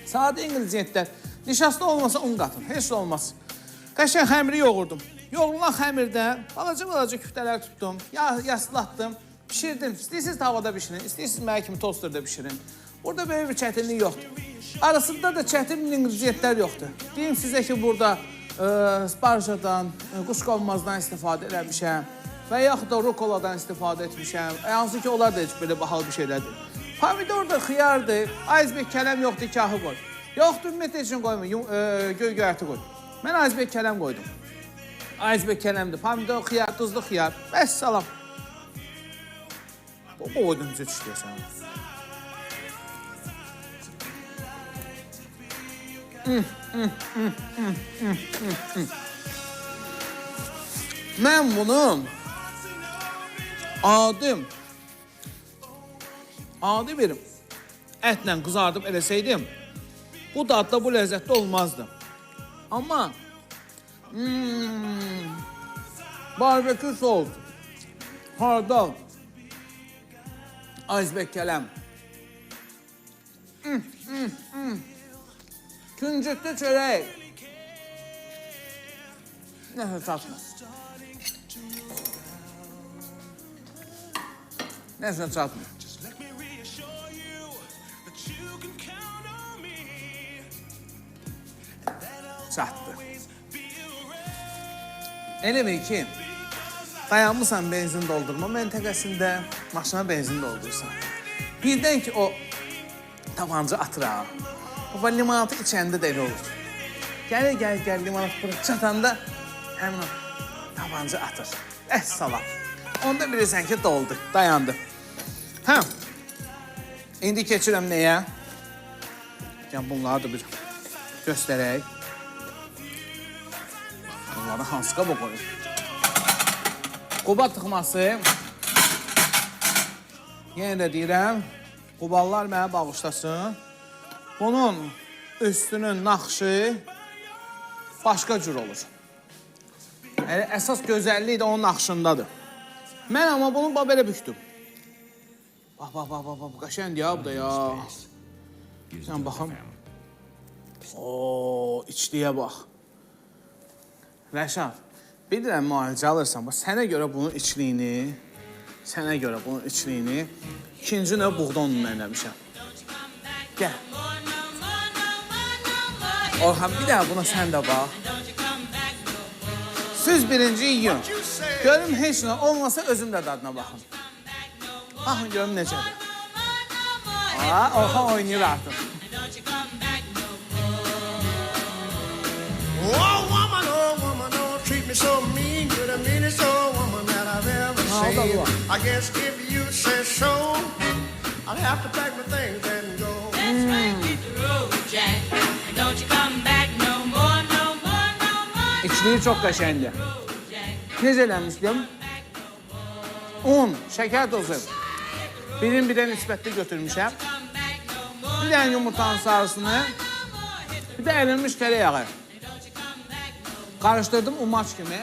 Sadə ingredientlər. Nişasta olmasa un qatın, heç də olmaz. Qəşəng xəmiri yoğurdum. Yoğrulan xəmirdən balaca-balaca küftələr tutdum, yaslatdım, pişirdim. İstəyirsiniz tavada bişirin, istəyirsiniz mənə kimi tosterdə bişirin. Burada böyük bir çətinlik yoxdur. Arasında da çətin ingredientlər yoxdur. Deyim sizə ki, burada sparjadan, quşqonmazdan istifadə eləmişəm və yaxud da rukoladan istifadə etmişəm. Hansı ki, onlar da heç belə bahalı bir şeylərdir. Pomidor da xiyardır, aysberg kələm yoxdur, kahı qoy. Yoxdur, ümumiyyətlə üçün qoyma, göy göyərti qoy. Mən aysberg kələm qoydum. Aysberg kələmdir, pomidor, xiyar, duzlu xiyar. Vəssalam. Bu boyda necə dişləyəsən? Mən bunu adi bir ətlə qızardıb eləsəydim, bu dadda, bu ləzzətdə olmazdı. Amma barbekü sos, hardal, aysberg kələm, küncütlü çörək. Nəsə çatmır. Nəsə çatmır. Çatdı. Elə bil ki, dayanmısan benzin doldurma məntəqəsində, maşına benzin doldurursan. Birdən ki, o tabanca atır ha. Baba limonatı içəndə də elə olur. Gəlir, gəlir, gəlir, limonat bura çatanda həmin o tabanca atır. Əssalam. Onda bilirsən ki, doldu, dayandı. Hə, indi keçirəm nəyə? Yəni bunları da bir göstərək. Bunları hansı qaba qoyur? Quba tıxması. Yenə də deyirəm, quballar mənə bağışlasın. Bunun üstünün naxşı başqa cür olur. Yəni, əsas gözəllik də onun naxşındadır. Mən amma bunu bax belə bükdüm. Bax, bax, bax, bax, bax, qəşəngdir ya bu da ya. Sən baxım. Oo, içliyə bax. Rəşad, bilirəm müalicə alırsan, bax sənə görə bunun içliyini, ikinci növ buğda ununla eləmişəm. Gəl. Orxan, bir daha buna sən də bax. Siz birinci yiyin. Görüm heç nə olmasa özüm də dadına baxın. Baxın görüm necədir. Aa, Orxan oynayır artıq. Oh woman, oh woman, don't treat me so mean. You're the meanest old woman that I've ever seen. I guess if you say so, I'll have to pack my things and go. That's right, hit the road, Jack. And don't you come back no more, no more, no more. İçliyi çox qəşəngdir. Necə eləmişdim? Un, şəkər tozu. Birin birə nisbətli götürmüşəm. Bir dənə yumurtanın sarısını, bir də ərinmiş tereyağı. Qarışdırdım umaç kimi.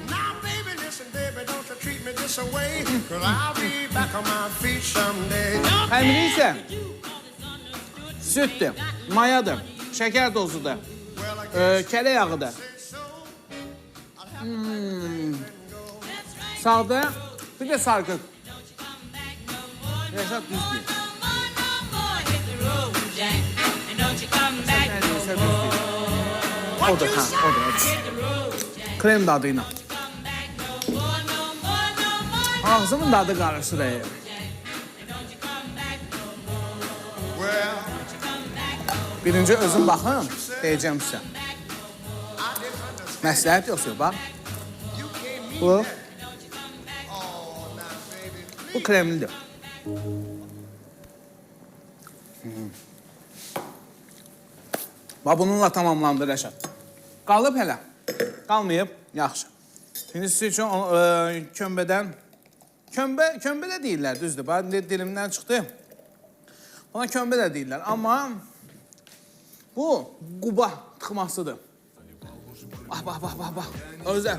Now, baby, listen, baby, don't you treat me this way. 'Cause I'll be back on my feet someday. Xəmiri isə süddür, mayadır, şəkər tozudur, kərə yağıdır. Sadə, bir də sarkıq. Rəşad düz deyir. Hit the road, Jack. And don't you come back Nə no deyirsə düz deyir. more. Odur, hə, odur, odur. Krem dadı ilə. Ağzımın dadı qarışır. Well, Birinci özüm baxın, deyəcəm sizə. Məsləhət yoxsa yox, bax. Bu kremlidir. Bax, bununla tamamlandı Rəşad. Qalıb hələ? Qalmayıb? Yaxşı. İndi siz üçün kömbədən... Kömbə də deyirlər, düzdür. Bax, indi dilimdən çıxdı. Buna kömbə də deyirlər. Amma bu quba tıxmasıdır. Bax, bax, bax, bax, bax. Özə,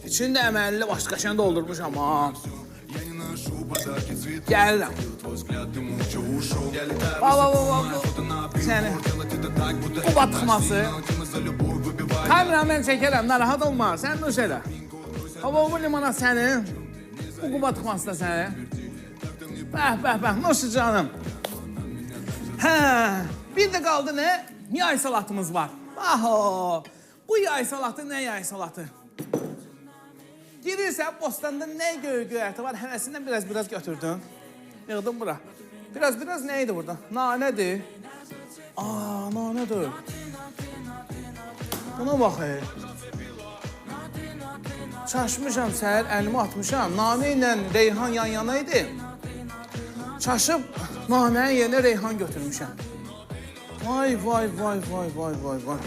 içini də əməlli başlı qəşəng doldurmuşam ha. Gəlirəm. Bax, bax, bax, bax, bu səni quba tıxması. Kameranı mən çəkərəm, narahat olma, sən nuş elə. Baba, bu limona sənin, bu quba tıxması da sənin. Bəh, bəh, bəh, nuş canım. Hə, bir də qaldı nə? Yay salatımız var. Bax o, bu yay salatı nə yay salatı? Girirsən, bostanda nə göy-göyərti var, həvəsindən biraz-biraz götürdün. Yığdın bura. Biraz-biraz nə idi burada? Nanədir. Aa, nanədir. Buna bax, ey. Çaşmışam səhər, əlimi atmışam. Nanə ilə reyhan yan-yana idi. Çaşıb nanənin yerinə reyhan götürmüşəm. Vay, vay, vay, vay, vay, vay, vay.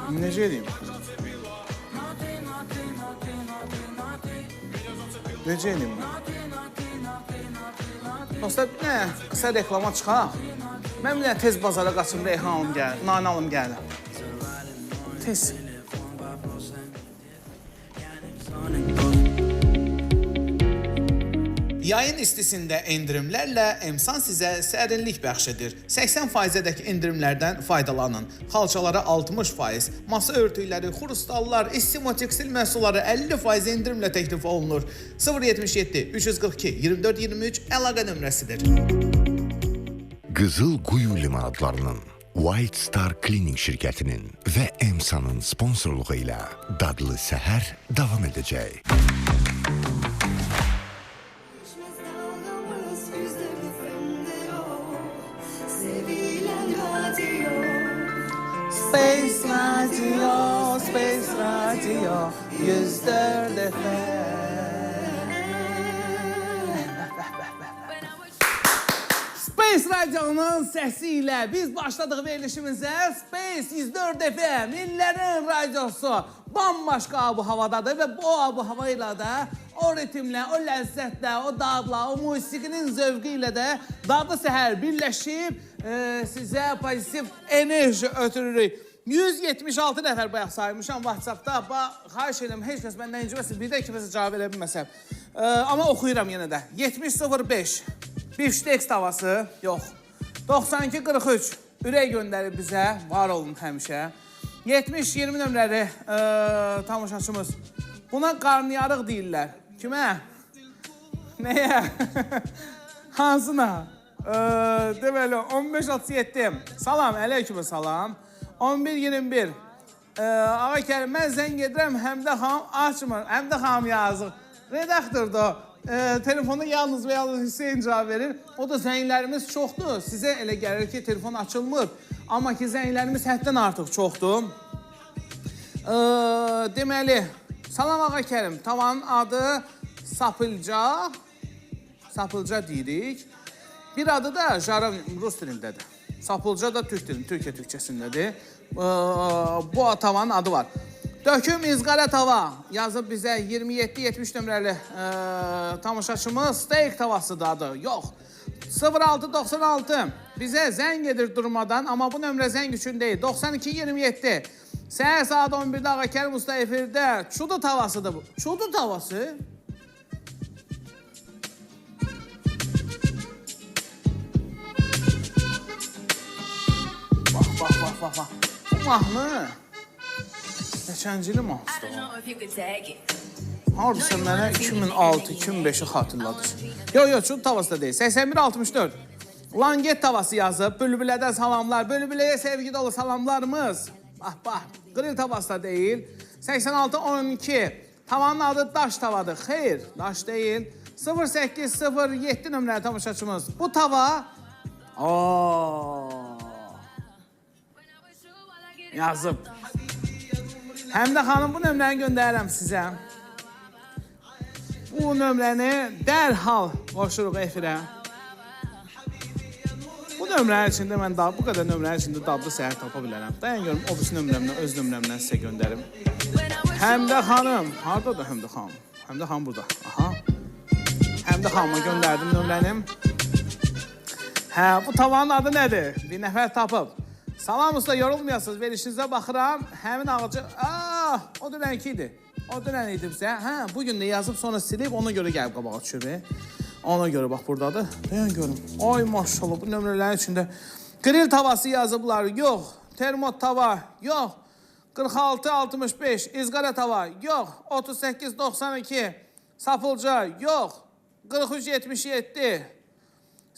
Necə edeyim? Necə edeyim mən? Dostlar, bir dənə qısa reklama çıxaq. Mən bir dənə tez bazara qaçım, reyhan alım gəl, nanə alım gəlirəm. Tez. Yayın istisində endirimlərlə Emsan sizə sərinlik bəxş edir. 80%-dək endirimlərdən faydalanın. Xalçalara 60%, masa örtükləri, xrustallar, istima tekstil məhsulları 50% endirimlə təklif olunur. 077 342 24 23 əlaqə nömrəsidir. Qızıl Quyu limonadlarının White Star Cleaning şirkətinin və Emsa'nın sponsorluğu ilə Dadlı Səhər davam edəcək. Düşmez dalgamız yüzde FM'de o sevilen radyo. Space Radio, Space Radio 104 FM. Space Radio'nun səsi ilə biz başladıq verilişimizə. Space 104 FM, illərin radiosu bambaşqa abu havadadır və bu abu hava ilə də o ritmlə, o ləzzətlə, o dadla, o musiqinin zövqü ilə də Dadlı Səhər birləşib sizə pozitiv enerji ötürürük. 176 nəfər bayaq saymışam WhatsApp-da. Xahiş edirəm, heç kəs məndən inciməsin. Bir də kiməsə cavab verə bilməsəm. Amma oxuyuram yenə də. 70.05 Bifşteks tavası, yox. 92.43 ürək göndərib bizə, var olun həmişə. 70-20 nömrəli tamaşaçımız. Buna qarnıyarıq deyirlər. Kimə? Nəyə? Hansına? Deməli, 15.37. Salam, əleyküm salam. 11.21. Ağa Kərim, mən zəng edirəm, Həmdə xanım açmır. Həmdə xanım yazıq. Redaktordur o. Telefonu yalnız və yalnız Hüseyn cavab verir. O da zənglərimiz çoxdur. Sizə elə gəlir ki, telefon açılmır. Amma ki, zənglərimiz həddən artıq çoxdur. Deməli, salam Ağa Kərim. Tavanın adı Sapılca. Sapılca deyirik. Bir adı da Jaran rus dilindədir. Sapılca da türk dilində, Türkiyə türkçəsindədir. Bu tavanın adı var. Döküm izqara tava yazıb bizə 27-70 nömrəli tamaşaçımız. Steak tavası da adı. Yox. 0696 bizə zəng edir durmadan, amma bu nömrə zəng üçün deyil. 92-27 səhər saat 11-də Ağa Kərim Usta efirdə. Çudu tavasıdır bu. Çudu tavası? Bax, bax, bax, bax, bax. Bu mahnı neçəncili mahnıdır o? Haradasa mənə 2006-2005-i xatırladır. Yox, yox, çudu tavası da deyil. 81-64. Langet tavası yazıb. Bülbülədən salamlar. Bülbüləyə sevgi dolu salamlarımız. Bax, bax. Qril tavası da deyil. 86-12. Tavanın adı daş tavadır. Xeyr, daş deyil. 08-07 nömrəli tamaşaçımız. Bu tava... Ooo. Yazıb. Həmdə xanım, bu nömrəni göndərirəm sizə. Bu nömrəni dərhal qoşuruq efirə. Bu nömrənin içində mən daha bu qədər nömrənin içində dadlı səhər tapa bilərəm. Dayan görüm, o birisi nömrəmdən, öz nömrəmdən sizə göndərim. Həmdə xanım, haradadır Həmdə xanım? Həmdə xanım burada. Aha. Həmdə xanıma göndərdim nömrəni. Hə, bu tavanın adı nədir? Bir nəfər tapıb. Salam usta, yorulmayasınız, verilişinizə baxıram. Həmin ağacı, o dünənki idi. O dünən idi bizə. Hə, bugün də yazıb, sonra silib, ona görə gəlib qabağa düşüb. Ona görə bax buradadır. Dayan görüm. Ay maşallah, bu nömrələrin içində qril tavası yazıblar. Yox. Termot tava. Yox. 46-65 izqara tava. Yox. 38-92 sapılca. Yox. 43-77.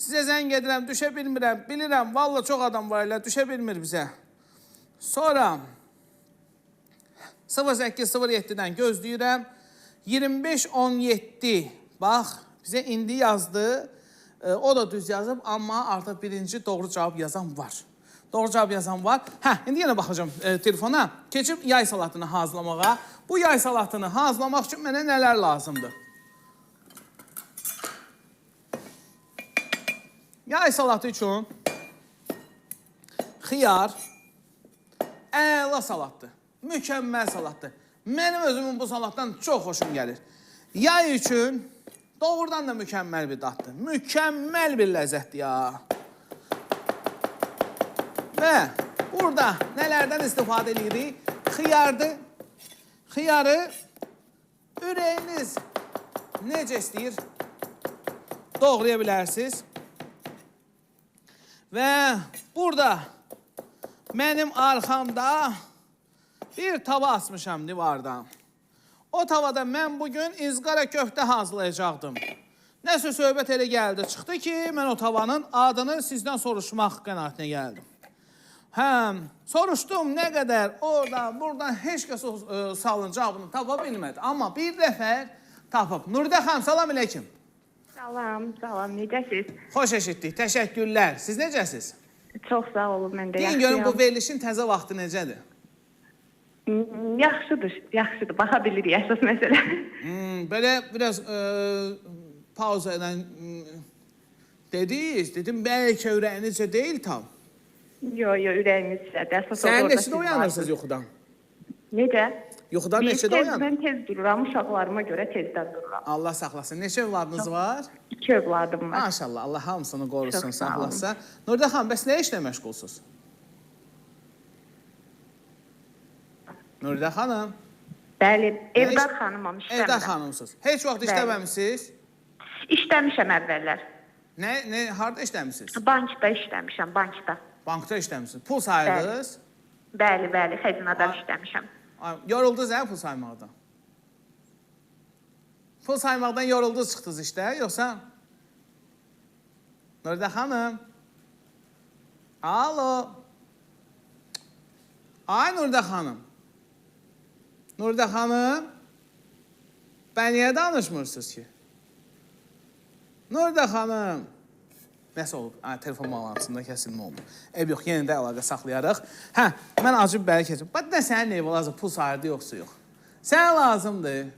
Sizə zəng edirəm, düşə bilmirəm. Bilirəm, valla çox adam var elə, düşə bilmir bizə. Sonra 08-07-dən gözləyirəm. 25-17. Bax, bizə indi yazdı. O da düz yazıb, amma artıq birinci doğru cavab yazan var. Doğru cavab yazan var. Hə, indi yenə baxacağam telefona. Keçib yay salatını hazırlamağa. Bu yay salatını hazırlamaq üçün mənə nələr lazımdır? Yay salatı üçün xiyar, əla salatdır. Mükəmməl salatdır. Mənim özümün bu salatdan çox xoşum gəlir. Yay üçün doğrudan da mükəmməl bir daddır. Mükəmməl bir ləzzətdir ya. Və burada nələrdən istifadə edirik? Xiyardır. Xiyarı ürəyiniz necə istəyir? Doğraya bilərsiniz. Və burada mənim arxamda bir tava asmışam divardan. O tavada mən bugün izqara köftə hazırlayacaqdım. Nəsə söhbət elə gəldi, çıxdı ki, mən o tavanın adını sizdən soruşmaq qənaətinə gəldim. Həm soruşdum nə qədər oradan, buradan heç kəs o sualın cavabını tapa bilmədi. Amma bir nəfər tapıb. Nuridə xanım, salam əleykum. Salam, salam, necəsiz? Xoş eşitdik, təşəkkürlər. Siz necəsiz? Çox sağ olun, mən də Deyin görün bu verilişin təzə vaxtı necədir? Yaxşıdır, yaxşıdır. Baxa bilirik əsas məsələ. Belə biraz pauza ilə dediniz, dedim bəlkə ürəyinizcə deyil tam. Yo, yo, ürəyimizcədir. Əsas Sən neçədə oyanırsınız yuxudan? Necə? Yuxudan neçədə oyanırsınız? Mən tez dururam, uşaqlarıma görə tezdən dururam. Allah saxlasın. Neçə övladınız var? 2 övladım var. Maşallah, Allah hamısını qorusun, saxlasın. Nuridə xanım, bəs nə işlə məşğulsunuz? Nuridə xanım. Bəli, Evdar xanımam, işləmirəm. Evdar xanımsınız. Heç vaxt işləməmisiniz? İşləmişəm əvvəllər. Nə, harada işləmisiniz? Bankda işləmişəm, bankda. Bankda işləmisiniz. Pul sayırdınız? Bəli, bəli, xəzinədən işləmişəm. Yoruldunuz, hə, pul saymaqdan? Pul saymaqdan yoruldunuz, çıxdınız işdə, yoxsa? Nuridə xanım. Alo. Ay, Nuridə xanım. Nuridə xanım, bə niyə danışmırsınız ki? Nuridə xanım. Nəsə olub, telefon bağlantısında kəsilmə oldu. Eyb yox, yenə də əlaqə saxlayarıq. Hə, mən acı bibəri keçim. Bax, nə sənin evi lazım, pul sayırdı yoxsa yox. Sənə lazımdır.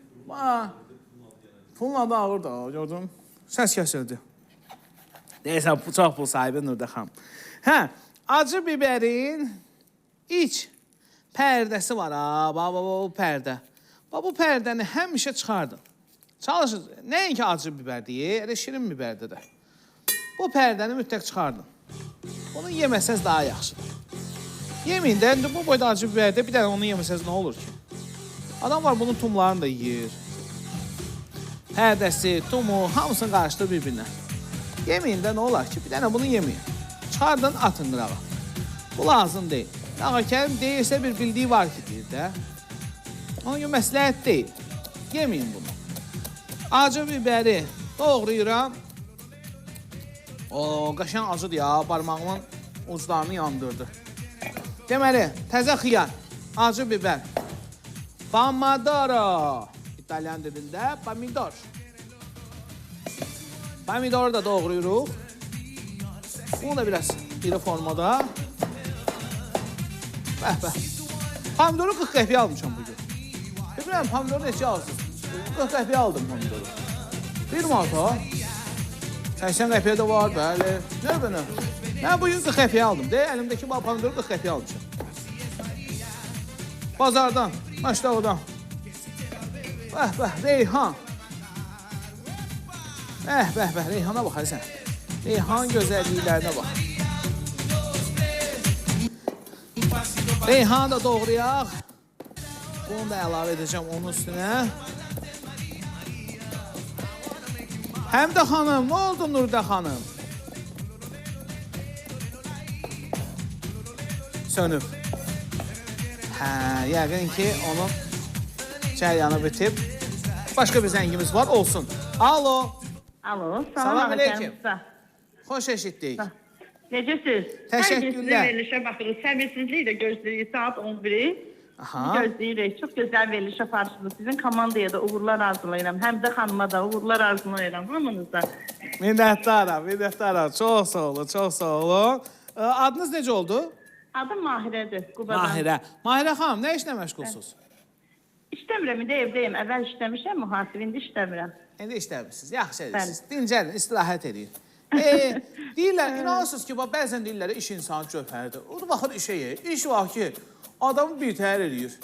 Pulun adı ağır da, gördüm. Səs kəsildi. Neysə, çox pul sahibi Nuridə xanım. Hə, acı bibərin iç pərdəsi var, ha, bax, bax, bu pərdə. Bax, bu pərdəni həmişə çıxardın. Çalışın, nəinki acı bibər deyir, elə şirin bibərdə də. Bu pərdəni mütləq çıxardın. Bunu yeməsəz daha yaxşıdır. Yeməyin də, indi bu boyda acı bibərdə bir dənə onu yeməsəz nə olur ki? Adam var, bunun tumlarını da yeyir. Pərdəsi, tumu, hamısını qarışdırır bir-birinə. Yeməyin də nə olar ki? Bir dənə bunu yeməyin. Çıxardın, atın qırağa. Bu lazım deyil. Ağa Kərim deyirsə bir bildiyi var ki, deyir də. Ona görə məsləhət deyil. Yeməyin bunu. Acı bibəri doğrayıram. O, qəşəng acıdır ya, barmağımın uclarını yandırdı. Deməli, təzə xiyar, acı bibər, pomodoro, İtalyan dilində pomidor. Pomidoru da doğrayırıq. Bunu da biraz iri formada. Bəh, bəh. Pomidoru 40 qəpiyə almışam bugün. Bilmirəm, pomidoru neçə alırsınız? 40 qəpiyə aldım pomidoru. 1 manata. 80 qəpiyə də var, bəli. Nə belə? Mən bugün 40 qəpiyə aldım. De, əlimdəki pomidoru 40 qəpiyə almışam. Bazardan, Məşdağıdan. Bəh, bəh, reyhan. Bəh, bəh, bəh, reyhana bax, sən. Reyhan gözəlliklərinə bax. Reyhanı da doğrayaq. Bunu da əlavə edəcəm onun üstünə. Həmdə xanım, nə oldu Nuridə xanım? Sönüb. Hə, yəqin ki, onun cəryanı bitib. Başqa bir zəngimiz var, olsun. Alo. Alo, salam əleykum. Xoş eşitdik. Necəsiz? Təşəkkürlər. Hər gün sizin verilişə baxırıq. Səbirsizliklə gözləyirik saat 11-i. Gözləyirik. Çox gözəl veriliş aparırsınız. Sizin komandaya da uğurlar arzulayıram. Həmdə xanıma da uğurlar arzulayıram. Hamınıza. Minnətdaram, minnətdaram. Çox sağ olun, çox sağ olun. Adınız necə oldu? Adım Mahirədir. Qubadan. Mahirə. Mahirə xanım, nə işlə məşğulsunuz? İşləmirəm, indi evdəyim. Əvvəl işləmişəm, mühasib, indi işləmirəm. İndi işləmirsiniz, yaxşı edirsiniz. Dincəlin, istirahət edin. Deyirlər, inanırsınız ki, bəzən deyirlər, iş insanı cövhərdir. O da baxır işə yer. İş var ki, adamı birtəhər eləyir.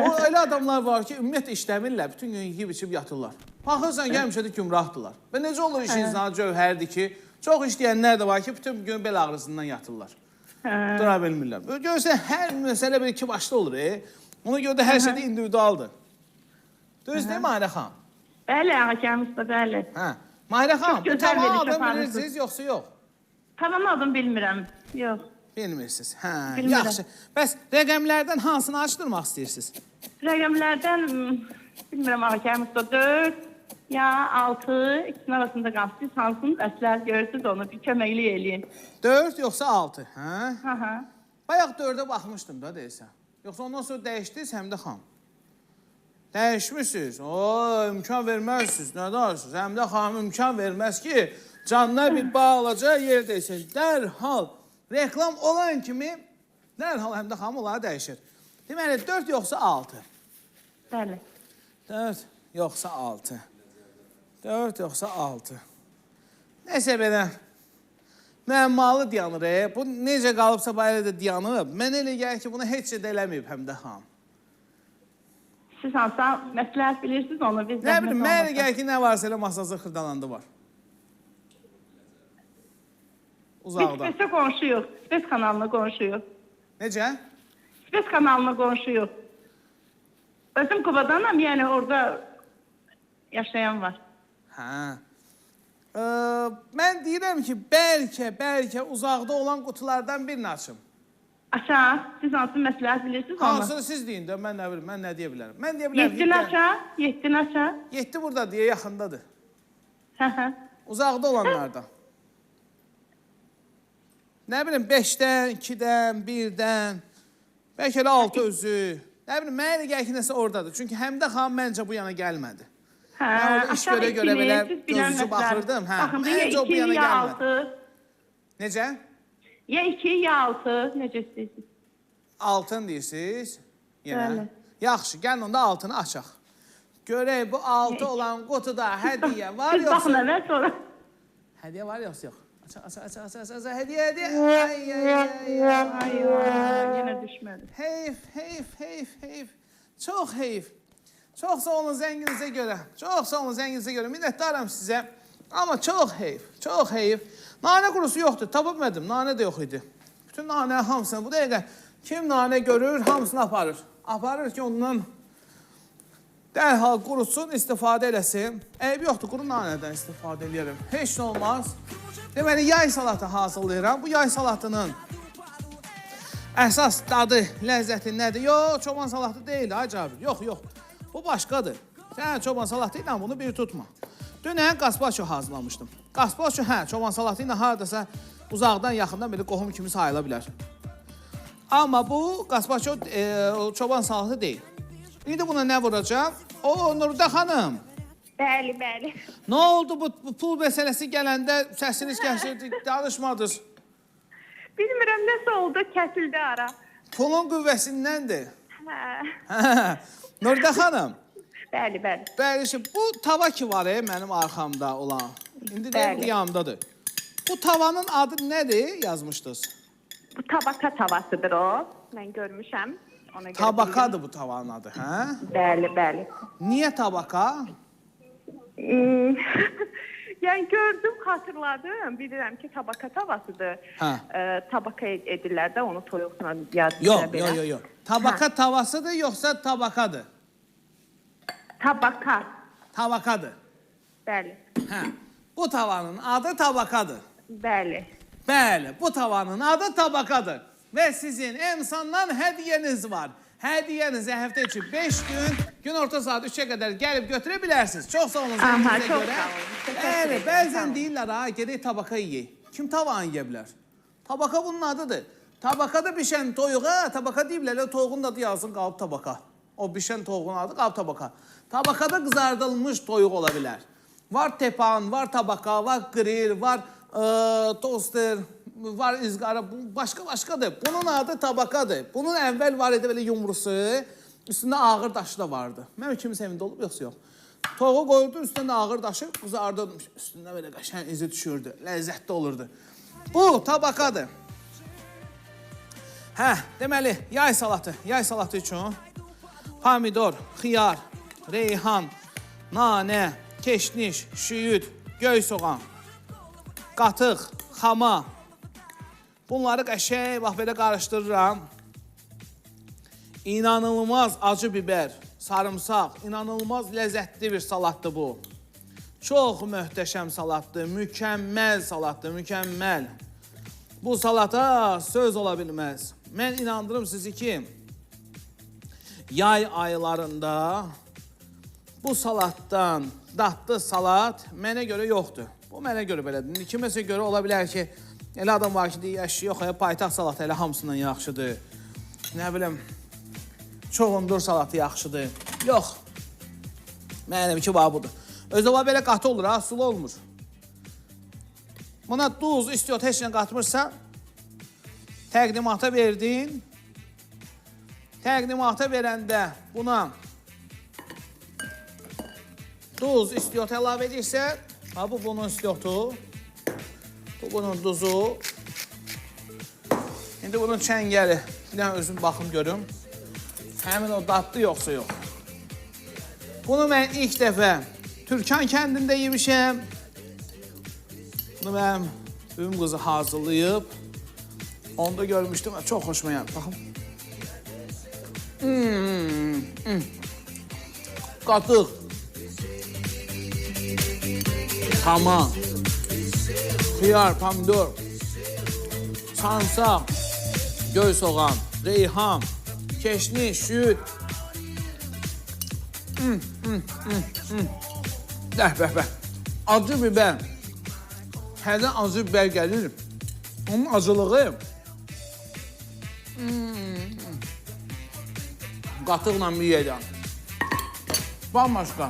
O elə adamlar var ki, ümumiyyətlə işləmirlər, bütün gün yiyib içib yatırlar. Baxırsan, gəlmişə də gümrahdırlar. Və necə olur iş insanı cövhərdir ki, çox işləyənlər də var ki, bütün gün bel ağrısından yatırlar. Dura bilmirlər. Görürsən, hər məsələ bir iki başlı olur. Ona görə də hər şey də individualdır. Düz deyil mi, Mahirə xanım? Bəli, Ağa Kərim usta, bəli. Hə. Mahirə xanım, bu gözəl tavanın veriliş adını aparırsınız. bilirsiniz yoxsa yox? Tavanın adını bilmirəm. Yox. Bilmirsiniz. Hə, Bilmirəm. yaxşı. Bəs rəqəmlərdən hansını açdırmaq istəyirsiniz? Rəqəmlərdən bilmirəm Ağakərim usta 4 ya 6 ikisinin arasında qalıb. Siz hansını məsləhət görürsünüz onu bir köməklik eləyin. 4 yoxsa 6, hə? Hı hı. Bayaq 4-ə baxmışdım da deyəsən. Yoxsa ondan sonra dəyişdiniz Həmdə xanım? Dəyişmisiniz. O, imkan verməzsiniz. Nə danışırsınız? Həmdə xanım imkan verməz ki, canına bir balaca yer deysin. Dərhal reklam olan kimi dərhal Həmdə xanım onları dəyişir. Deməli 4 yoxsa 6. Bəli. 4 yoxsa 6. 4 yoxsa 6. Nəsə belə müəmmalı dayanır. Bu necə qalıbsa bayağı da dayanıb. Mən elə gəlir ki, bunu heç də eləməyib Həmdə xanım. Siz hansı məsləhət bilirsiniz onu biz Nə bilim, mənə elə olmasa. gəlir ki, nə varsa elə masası xırdalandı var. Biz Uzaqda. Spesə qonşuyuq. Spes kanalına qonşuyuq. Necə? Spes kanalına qonşuyuq. Özüm Qubadanam, yəni orada yaşayan var. Hə. Mən deyirəm ki, bəlkə uzaqda olan qutulardan birini açım. Açaq, siz hansı məsləhət bilirsiniz onu? Hansını siz deyin də, mən nə bilim, mən nə deyə bilərəm? Mən deyə bilərəm. 7-ni açaq, 7-ni açaq. 7 burada deyə yaxındadır. Hə, hə. Uzaqda olanlardan. Nə bilim, 5-dən, 2-dən, 1-dən, bəlkə elə 6 özü. Nə bilim, mənə elə gəlir ki, nəsə oradadır. Çünki Həmdə xanım məncə bu yana gəlmədi. Hə, Mən orada iş açaq görə-görə ikini, belə siz bilən gözcü məsləhət. baxırdım. Hə, Baxın, ya məncə o bu 2, yana ya gəlmədi. 6. Necə? Ya 2, ya 6, necə istəyirsiniz? Altın deyirsiniz? Yenə. Bəli. Yaxşı, gəlin onda altını açaq. Görək bu 6 olan qutuda hədiyyə var Siz baxın yoxsa... əvvəl sonra. Hədiyyə var yoxsa yox? Aç, aç, aç, aç, aç, aç, hədiyyə, hədiyyə. Ay, ay, ay, ay. Ay, ay, yenə düşmədi. Heyf, heyf, heyf, heyf. Çox heyf. Çox sağ olun zənginizə görə. Çox sağ olun zənginizə görə. Minnətdaram sizə. Amma çox heyf, çox heyf. Nanə qurusu yoxdur, tapa bilmədim. Nanə də yox idi. Bütün nanə hamısını bu dəqiqə kim nanə görür, hamısını aparır. Aparır ki, ondan dərhal qurutsun, istifadə eləsin. Eyb yoxdur, quru nanədən istifadə eləyərəm. Heç nə olmaz. Deməli, yay salatı hazırlayıram. Bu yay salatının əsas dadı, ləzzəti nədir? Yox, çoban salatı deyil, ay Cabir. Yox, yox. Bu başqadır. Sən çoban salatı ilə bunu bir tutma. Dünən qaspaço hazırlamışdım. Qaspaço, hə, çoban salatı ilə haradasa uzaqdan, yaxından belə qohum kimi sayıla bilər. Amma bu qaspaço çoban salatı deyil. İndi buna nə vuracağam? O, Nurda xanım. Bəli, bəli. Nə oldu bu pul məsələsi gələndə səsiniz kəsildi, danışmadınız? Bilmirəm nəsə oldu, kəsildi ara. Pulun qüvvəsindəndir. Hə. Nurda xanım. Bəli, bəli. Bəli, bu tava ki var mənim arxamda olan. İndi deyim, yanımdadır. Bu tavanın adı nədir yazmışdınız? Bu tabaka tavasıdır o. Mən görmüşəm. Ona görə Tabakadır bu tavanın adı, hə? Bəli, bəli. Niyə tabaka? Yəni gördüm, xatırladım. Bilirəm ki, tabaka tavasıdır. Hə. Tabaka edirlər də onu toyuqla ya Yox, yox, yox, yox. Tabaka tavasıdır yoxsa tabakadır? Tabaka. Tabakadır. Bəli. Hə. Bu tavanın adı tabakadır. Bəli. Bəli, bu tavanın adı tabakadır. Və sizin Emsandan hədiyyəniz var. Hədiyyənizi həftə içi 5 gün, günorta saat 3-ə qədər gəlib götürə bilərsiniz. Çox sağ olun zənginizə görə. Bəli, bəzən deyirlər, ha, gedək tabaka yiyək. Kim tavanı yiyə bilər? Tabaka bunun adıdır. Tabakada bişən toyuğa, tabaka deyiblər, toyuğun adı yazsın qalıb tabaka. O bişən toyuğun adı qalıb tabaka. Tabakada qızardılmış toyuq ola bilər. Var tepan, var tabaka, var qril, var toster, var izqara, başqa başqadır. Bunun adı tabakadır. Bunun əvvəl var idi belə yumrusu, üstündə ağır daşı da vardı. Mən kimin evində olub, yoxsa yox. Toyuğu qoyurdu, üstündə də ağır daşı qızardırmış. Üstündə belə qəşəng izi düşürdü, ləzzətli olurdu. Bu tabakadır. Hə, deməli, yay salatı. Yay salatı üçün pomidor, xiyar, reyhan, nanə, keşniş, şüyüd, göy soğan, qatıq, xama. Bunları qəşəng, bax belə qarışdırıram. İnanılmaz acı biber, sarımsaq, inanılmaz ləzzətli bir salatdır bu. Çox möhtəşəm salatdır, mükəmməl salatdır, mükəmməl. Bu salata söz ola bilməz. Mən inandırım sizi ki, yay aylarında bu salatdan dadlı salat mənə görə yoxdur. Bu mənə görə belədir. İndi kiməsə görə ola bilər ki, elə adam var ki, deyir, yox, paytaxt salatı elə hamısından yaxşıdır. Nə bilim, çoğundur salatı yaxşıdır. Yox, mənimki var budur. Özü var belə qatı olur, ha, sulu olmur. Buna duz, istiot heç nə qatmırsan, təqdimata verdin. Təqdimata verəndə buna duz, istiot əlavə edirsə, ha, bu bunun istiotu, bu bunun duzu. İndi bunun çəngəli, bir dənə özüm baxım görüm. Həmin o dadlı yoxsa yox. Bunu mən ilk dəfə Türkan kəndində yemişəm. Bunu mənim ümüm qızı hazırlayıb. Onda görmüşdüm, çox xoşuma gəldi. Baxın. Qatıq. Xama. Xiyar, pomidor. Sarımsaq. Göy soğan, reyhan, keşniş, süd. Bəh, bəh, bəh. Acı biber. Hərdən acı biber gəlir. Onun acılığı qatıqla bir yerdən. Bambaşqa.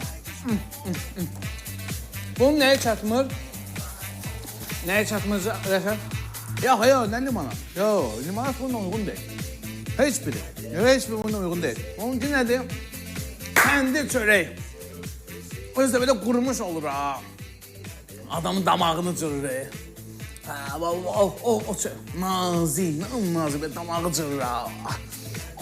Bunun nəyə çatmır? Nəyə çatmır Rəşad? Yox, yox, nə limonat? Yox, limonat bununla uyğun deyil. Heç biri. Heç biri bununla uyğun deyil. Onunki nədir? Təndir çörək. Özü də belə qurumuş olur ha. Adamın damağını cırır. Ha, o çörək. Nazik, nazik, belə damağı cırır ha.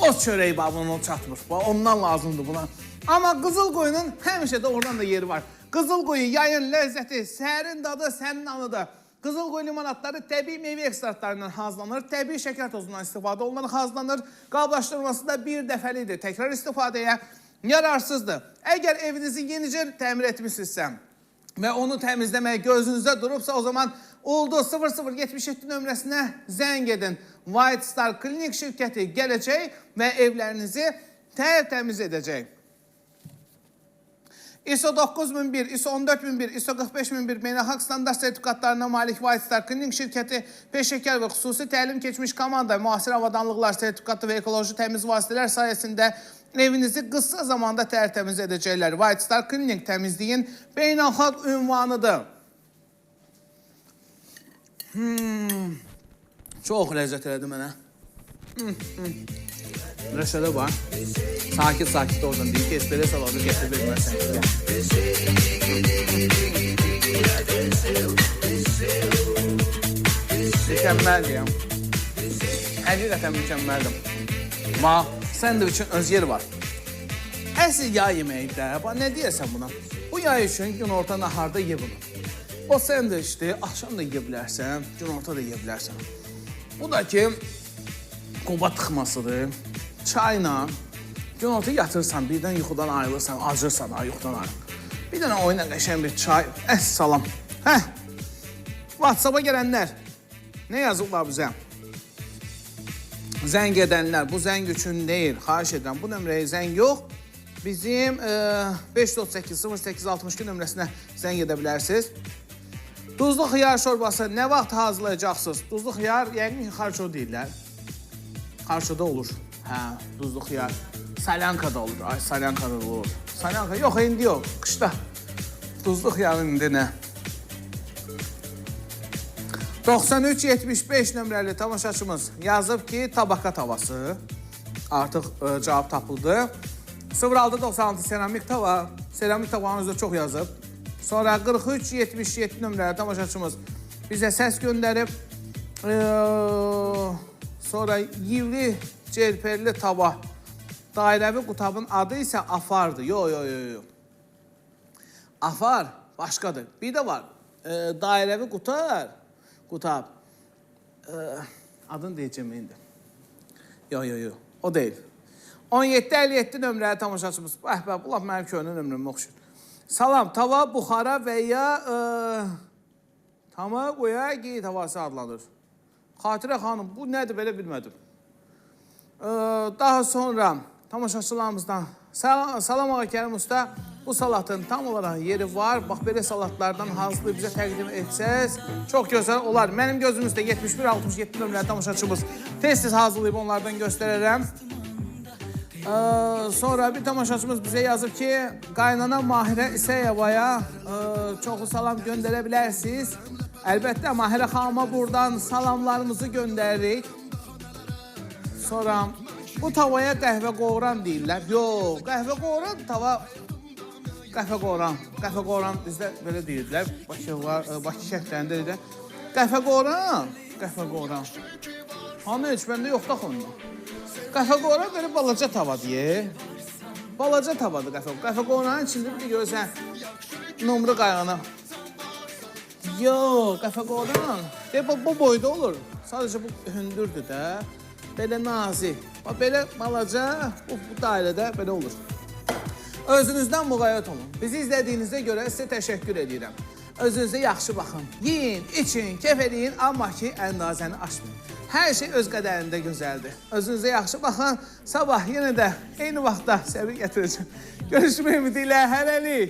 O çörək bax, bunun çatmır. Ondan lazımdır buna. Amma qızıl qoyunun həmişə də oradan da yeri var. Qızıl qoyu yayın ləzzəti, səhərin dadı sənin anıdır. Qızıl qoyu limonatları təbii meyvə ekstraktlarından hazırlanır, təbii şəkər tozundan istifadə olunaraq hazırlanır. Qablaşdırması da bir dəfəlidir, təkrar istifadəyə yararsızdır. Əgər evinizi yenicə təmir etmişsinizsə və onu təmizləməyə gözünüzdə durubsa, o zaman Ulduz 0077 nömrəsinə zəng edin. White Star Clinic şirkəti gələcək və evlərinizi tərtəmiz edəcək. ISO 9001, ISO 14001, ISO 45001 beynəlxalq standart sertifikatlarına malik White Star Cleaning şirkəti peşəkar və xüsusi təlim keçmiş komanda, müasir avadanlıqlar sertifikatı və ekoloji təmiz vasitələr sayəsində evinizi qısa zamanda tərtəmiz edəcəklər. White Star Cleaning təmizliyin beynəlxalq ünvanıdır. Çox ləzzət elədi mənə. Rəşədə var. Sakit-sakit oradan deyir ki, belə salatı gətirib verməzsən. Mükəmməldir ya. Həqiqətən mükəmməldir. Bax, sendviçin öz yeri var. Əsl yay yeməyi də. Bax, nə deyəsən buna? Bu yay üçün günorta naharda ye bunu. O sendviçdir, axşam da yeyə bilərsən, günorta da yeyə bilərsən. Bu da ki, qoba tıxmasıdır. Çayla günorta yatırsan, birdən yuxudan ayrılırsan, acırsan, yuxudan ayrılırsan. Bir dənə oyuna qəşəng bir çay, əssalam. Hə, WhatsApp-a gələnlər, nə yazıblar bizə? Zəng edənlər, bu zəng üçün deyil, xahiş edirəm, bu nömrəyə zəng yox. Bizim 538 08 62 nömrəsinə zəng edə bilərsiniz. Duzlu xiyar şorbası nə vaxt hazırlayacaqsınız? Duzlu xiyar, yəqin ki, xarço deyirlər. Xarçoda olur. Hə, duzlu xiyar. Salyanka da olur. Ay, salyanka da olur. Salyanka yox, indi yox, qışda. Duzlu xiyarın indi nə? 93-75 nömrəli tamaşaçımız yazıb ki, tabaka tavası. Artıq cavab tapıldı. 06-96 seramik tava. Seramik tavanın özü çox yazıb. Sonra 43-77 nömrəli tamaşaçımız bizə səs göndərib. Sonra yivli cerperli tava. Dairəvi qutabın adı isə afardır. Yox, yox, yox, yox. Afar başqadır. Bir də var. Dairəvi qutab. Adını deyəcəm indi. Yox, yox, yox. O deyil. 17-57 nömrəli tamaşaçımız. Bəh, bəh, bu lap mənim köhnə nömrəmə oxşuyur. Salam, tava, buxara və ya tama qoya gi tavası adlanır. Xatirə xanım, bu nədir belə bilmədim. Daha sonra tamaşaçılarımızdan salam ağa Kərim usta, bu salatın tam olaraq yeri var. Bax, belə salatlardan hazırlayıb bizə təqdim etsəz, çox gözəl olar. Mənim gözümüzdə 71-67 nömrəli tamaşaçımız tez-tez hazırlayıb onlardan göstərərəm. Sonra bir tamaşaçımız bizə yazıb ki, qaynana Mahirə İsəyevaya çoxlu salam göndərə bilərsiniz. Əlbəttə, Mahirə xanıma buradan salamlarımızı göndəririk. Sonra bu tavaya qəhvə qovuran deyirlər. Yox, qəhvə qovuran tava, qəhvə qovuran, qəhvə qovuran bizdə belə deyirdilər. Bakı var, Bakı kəndlərində deyirlər. Qəhvə qovuran, qəhvə qovuran. Hanı heç məndə yoxdur axı ondan. Qəhvə qovuran belə balaca tava deyir. Balaca tavadır qəhvə. Qəhvə qovuranın içində bir də görürsən numru qayğana. Yox, qəhvə qovuran. Deyir, bu boyda olur. Sadəcə bu hündürdür də. Belə nazik. Bax, belə balaca, bu dairədə belə olur. Özünüzdən müğayət olun. Bizi izlədiyinizə görə sizə təşəkkür edirəm. Özünüzə yaxşı baxın. Yiyin, için, kef eləyin, amma ki, əndazəni aşmayın. Hər şey öz qədərində gözəldir. Özünüzə yaxşı baxın. Sabah yenə də eyni vaxtda səbir gətirəcəm. Görüşmək ümidi ilə hələlik.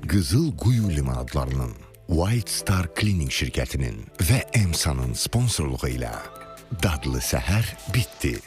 Qızıl Quyu limonadlarının, White Star Cleaning şirkətinin və Emsa'nın sponsorluğu ilə Dadlı Səhər bitdi.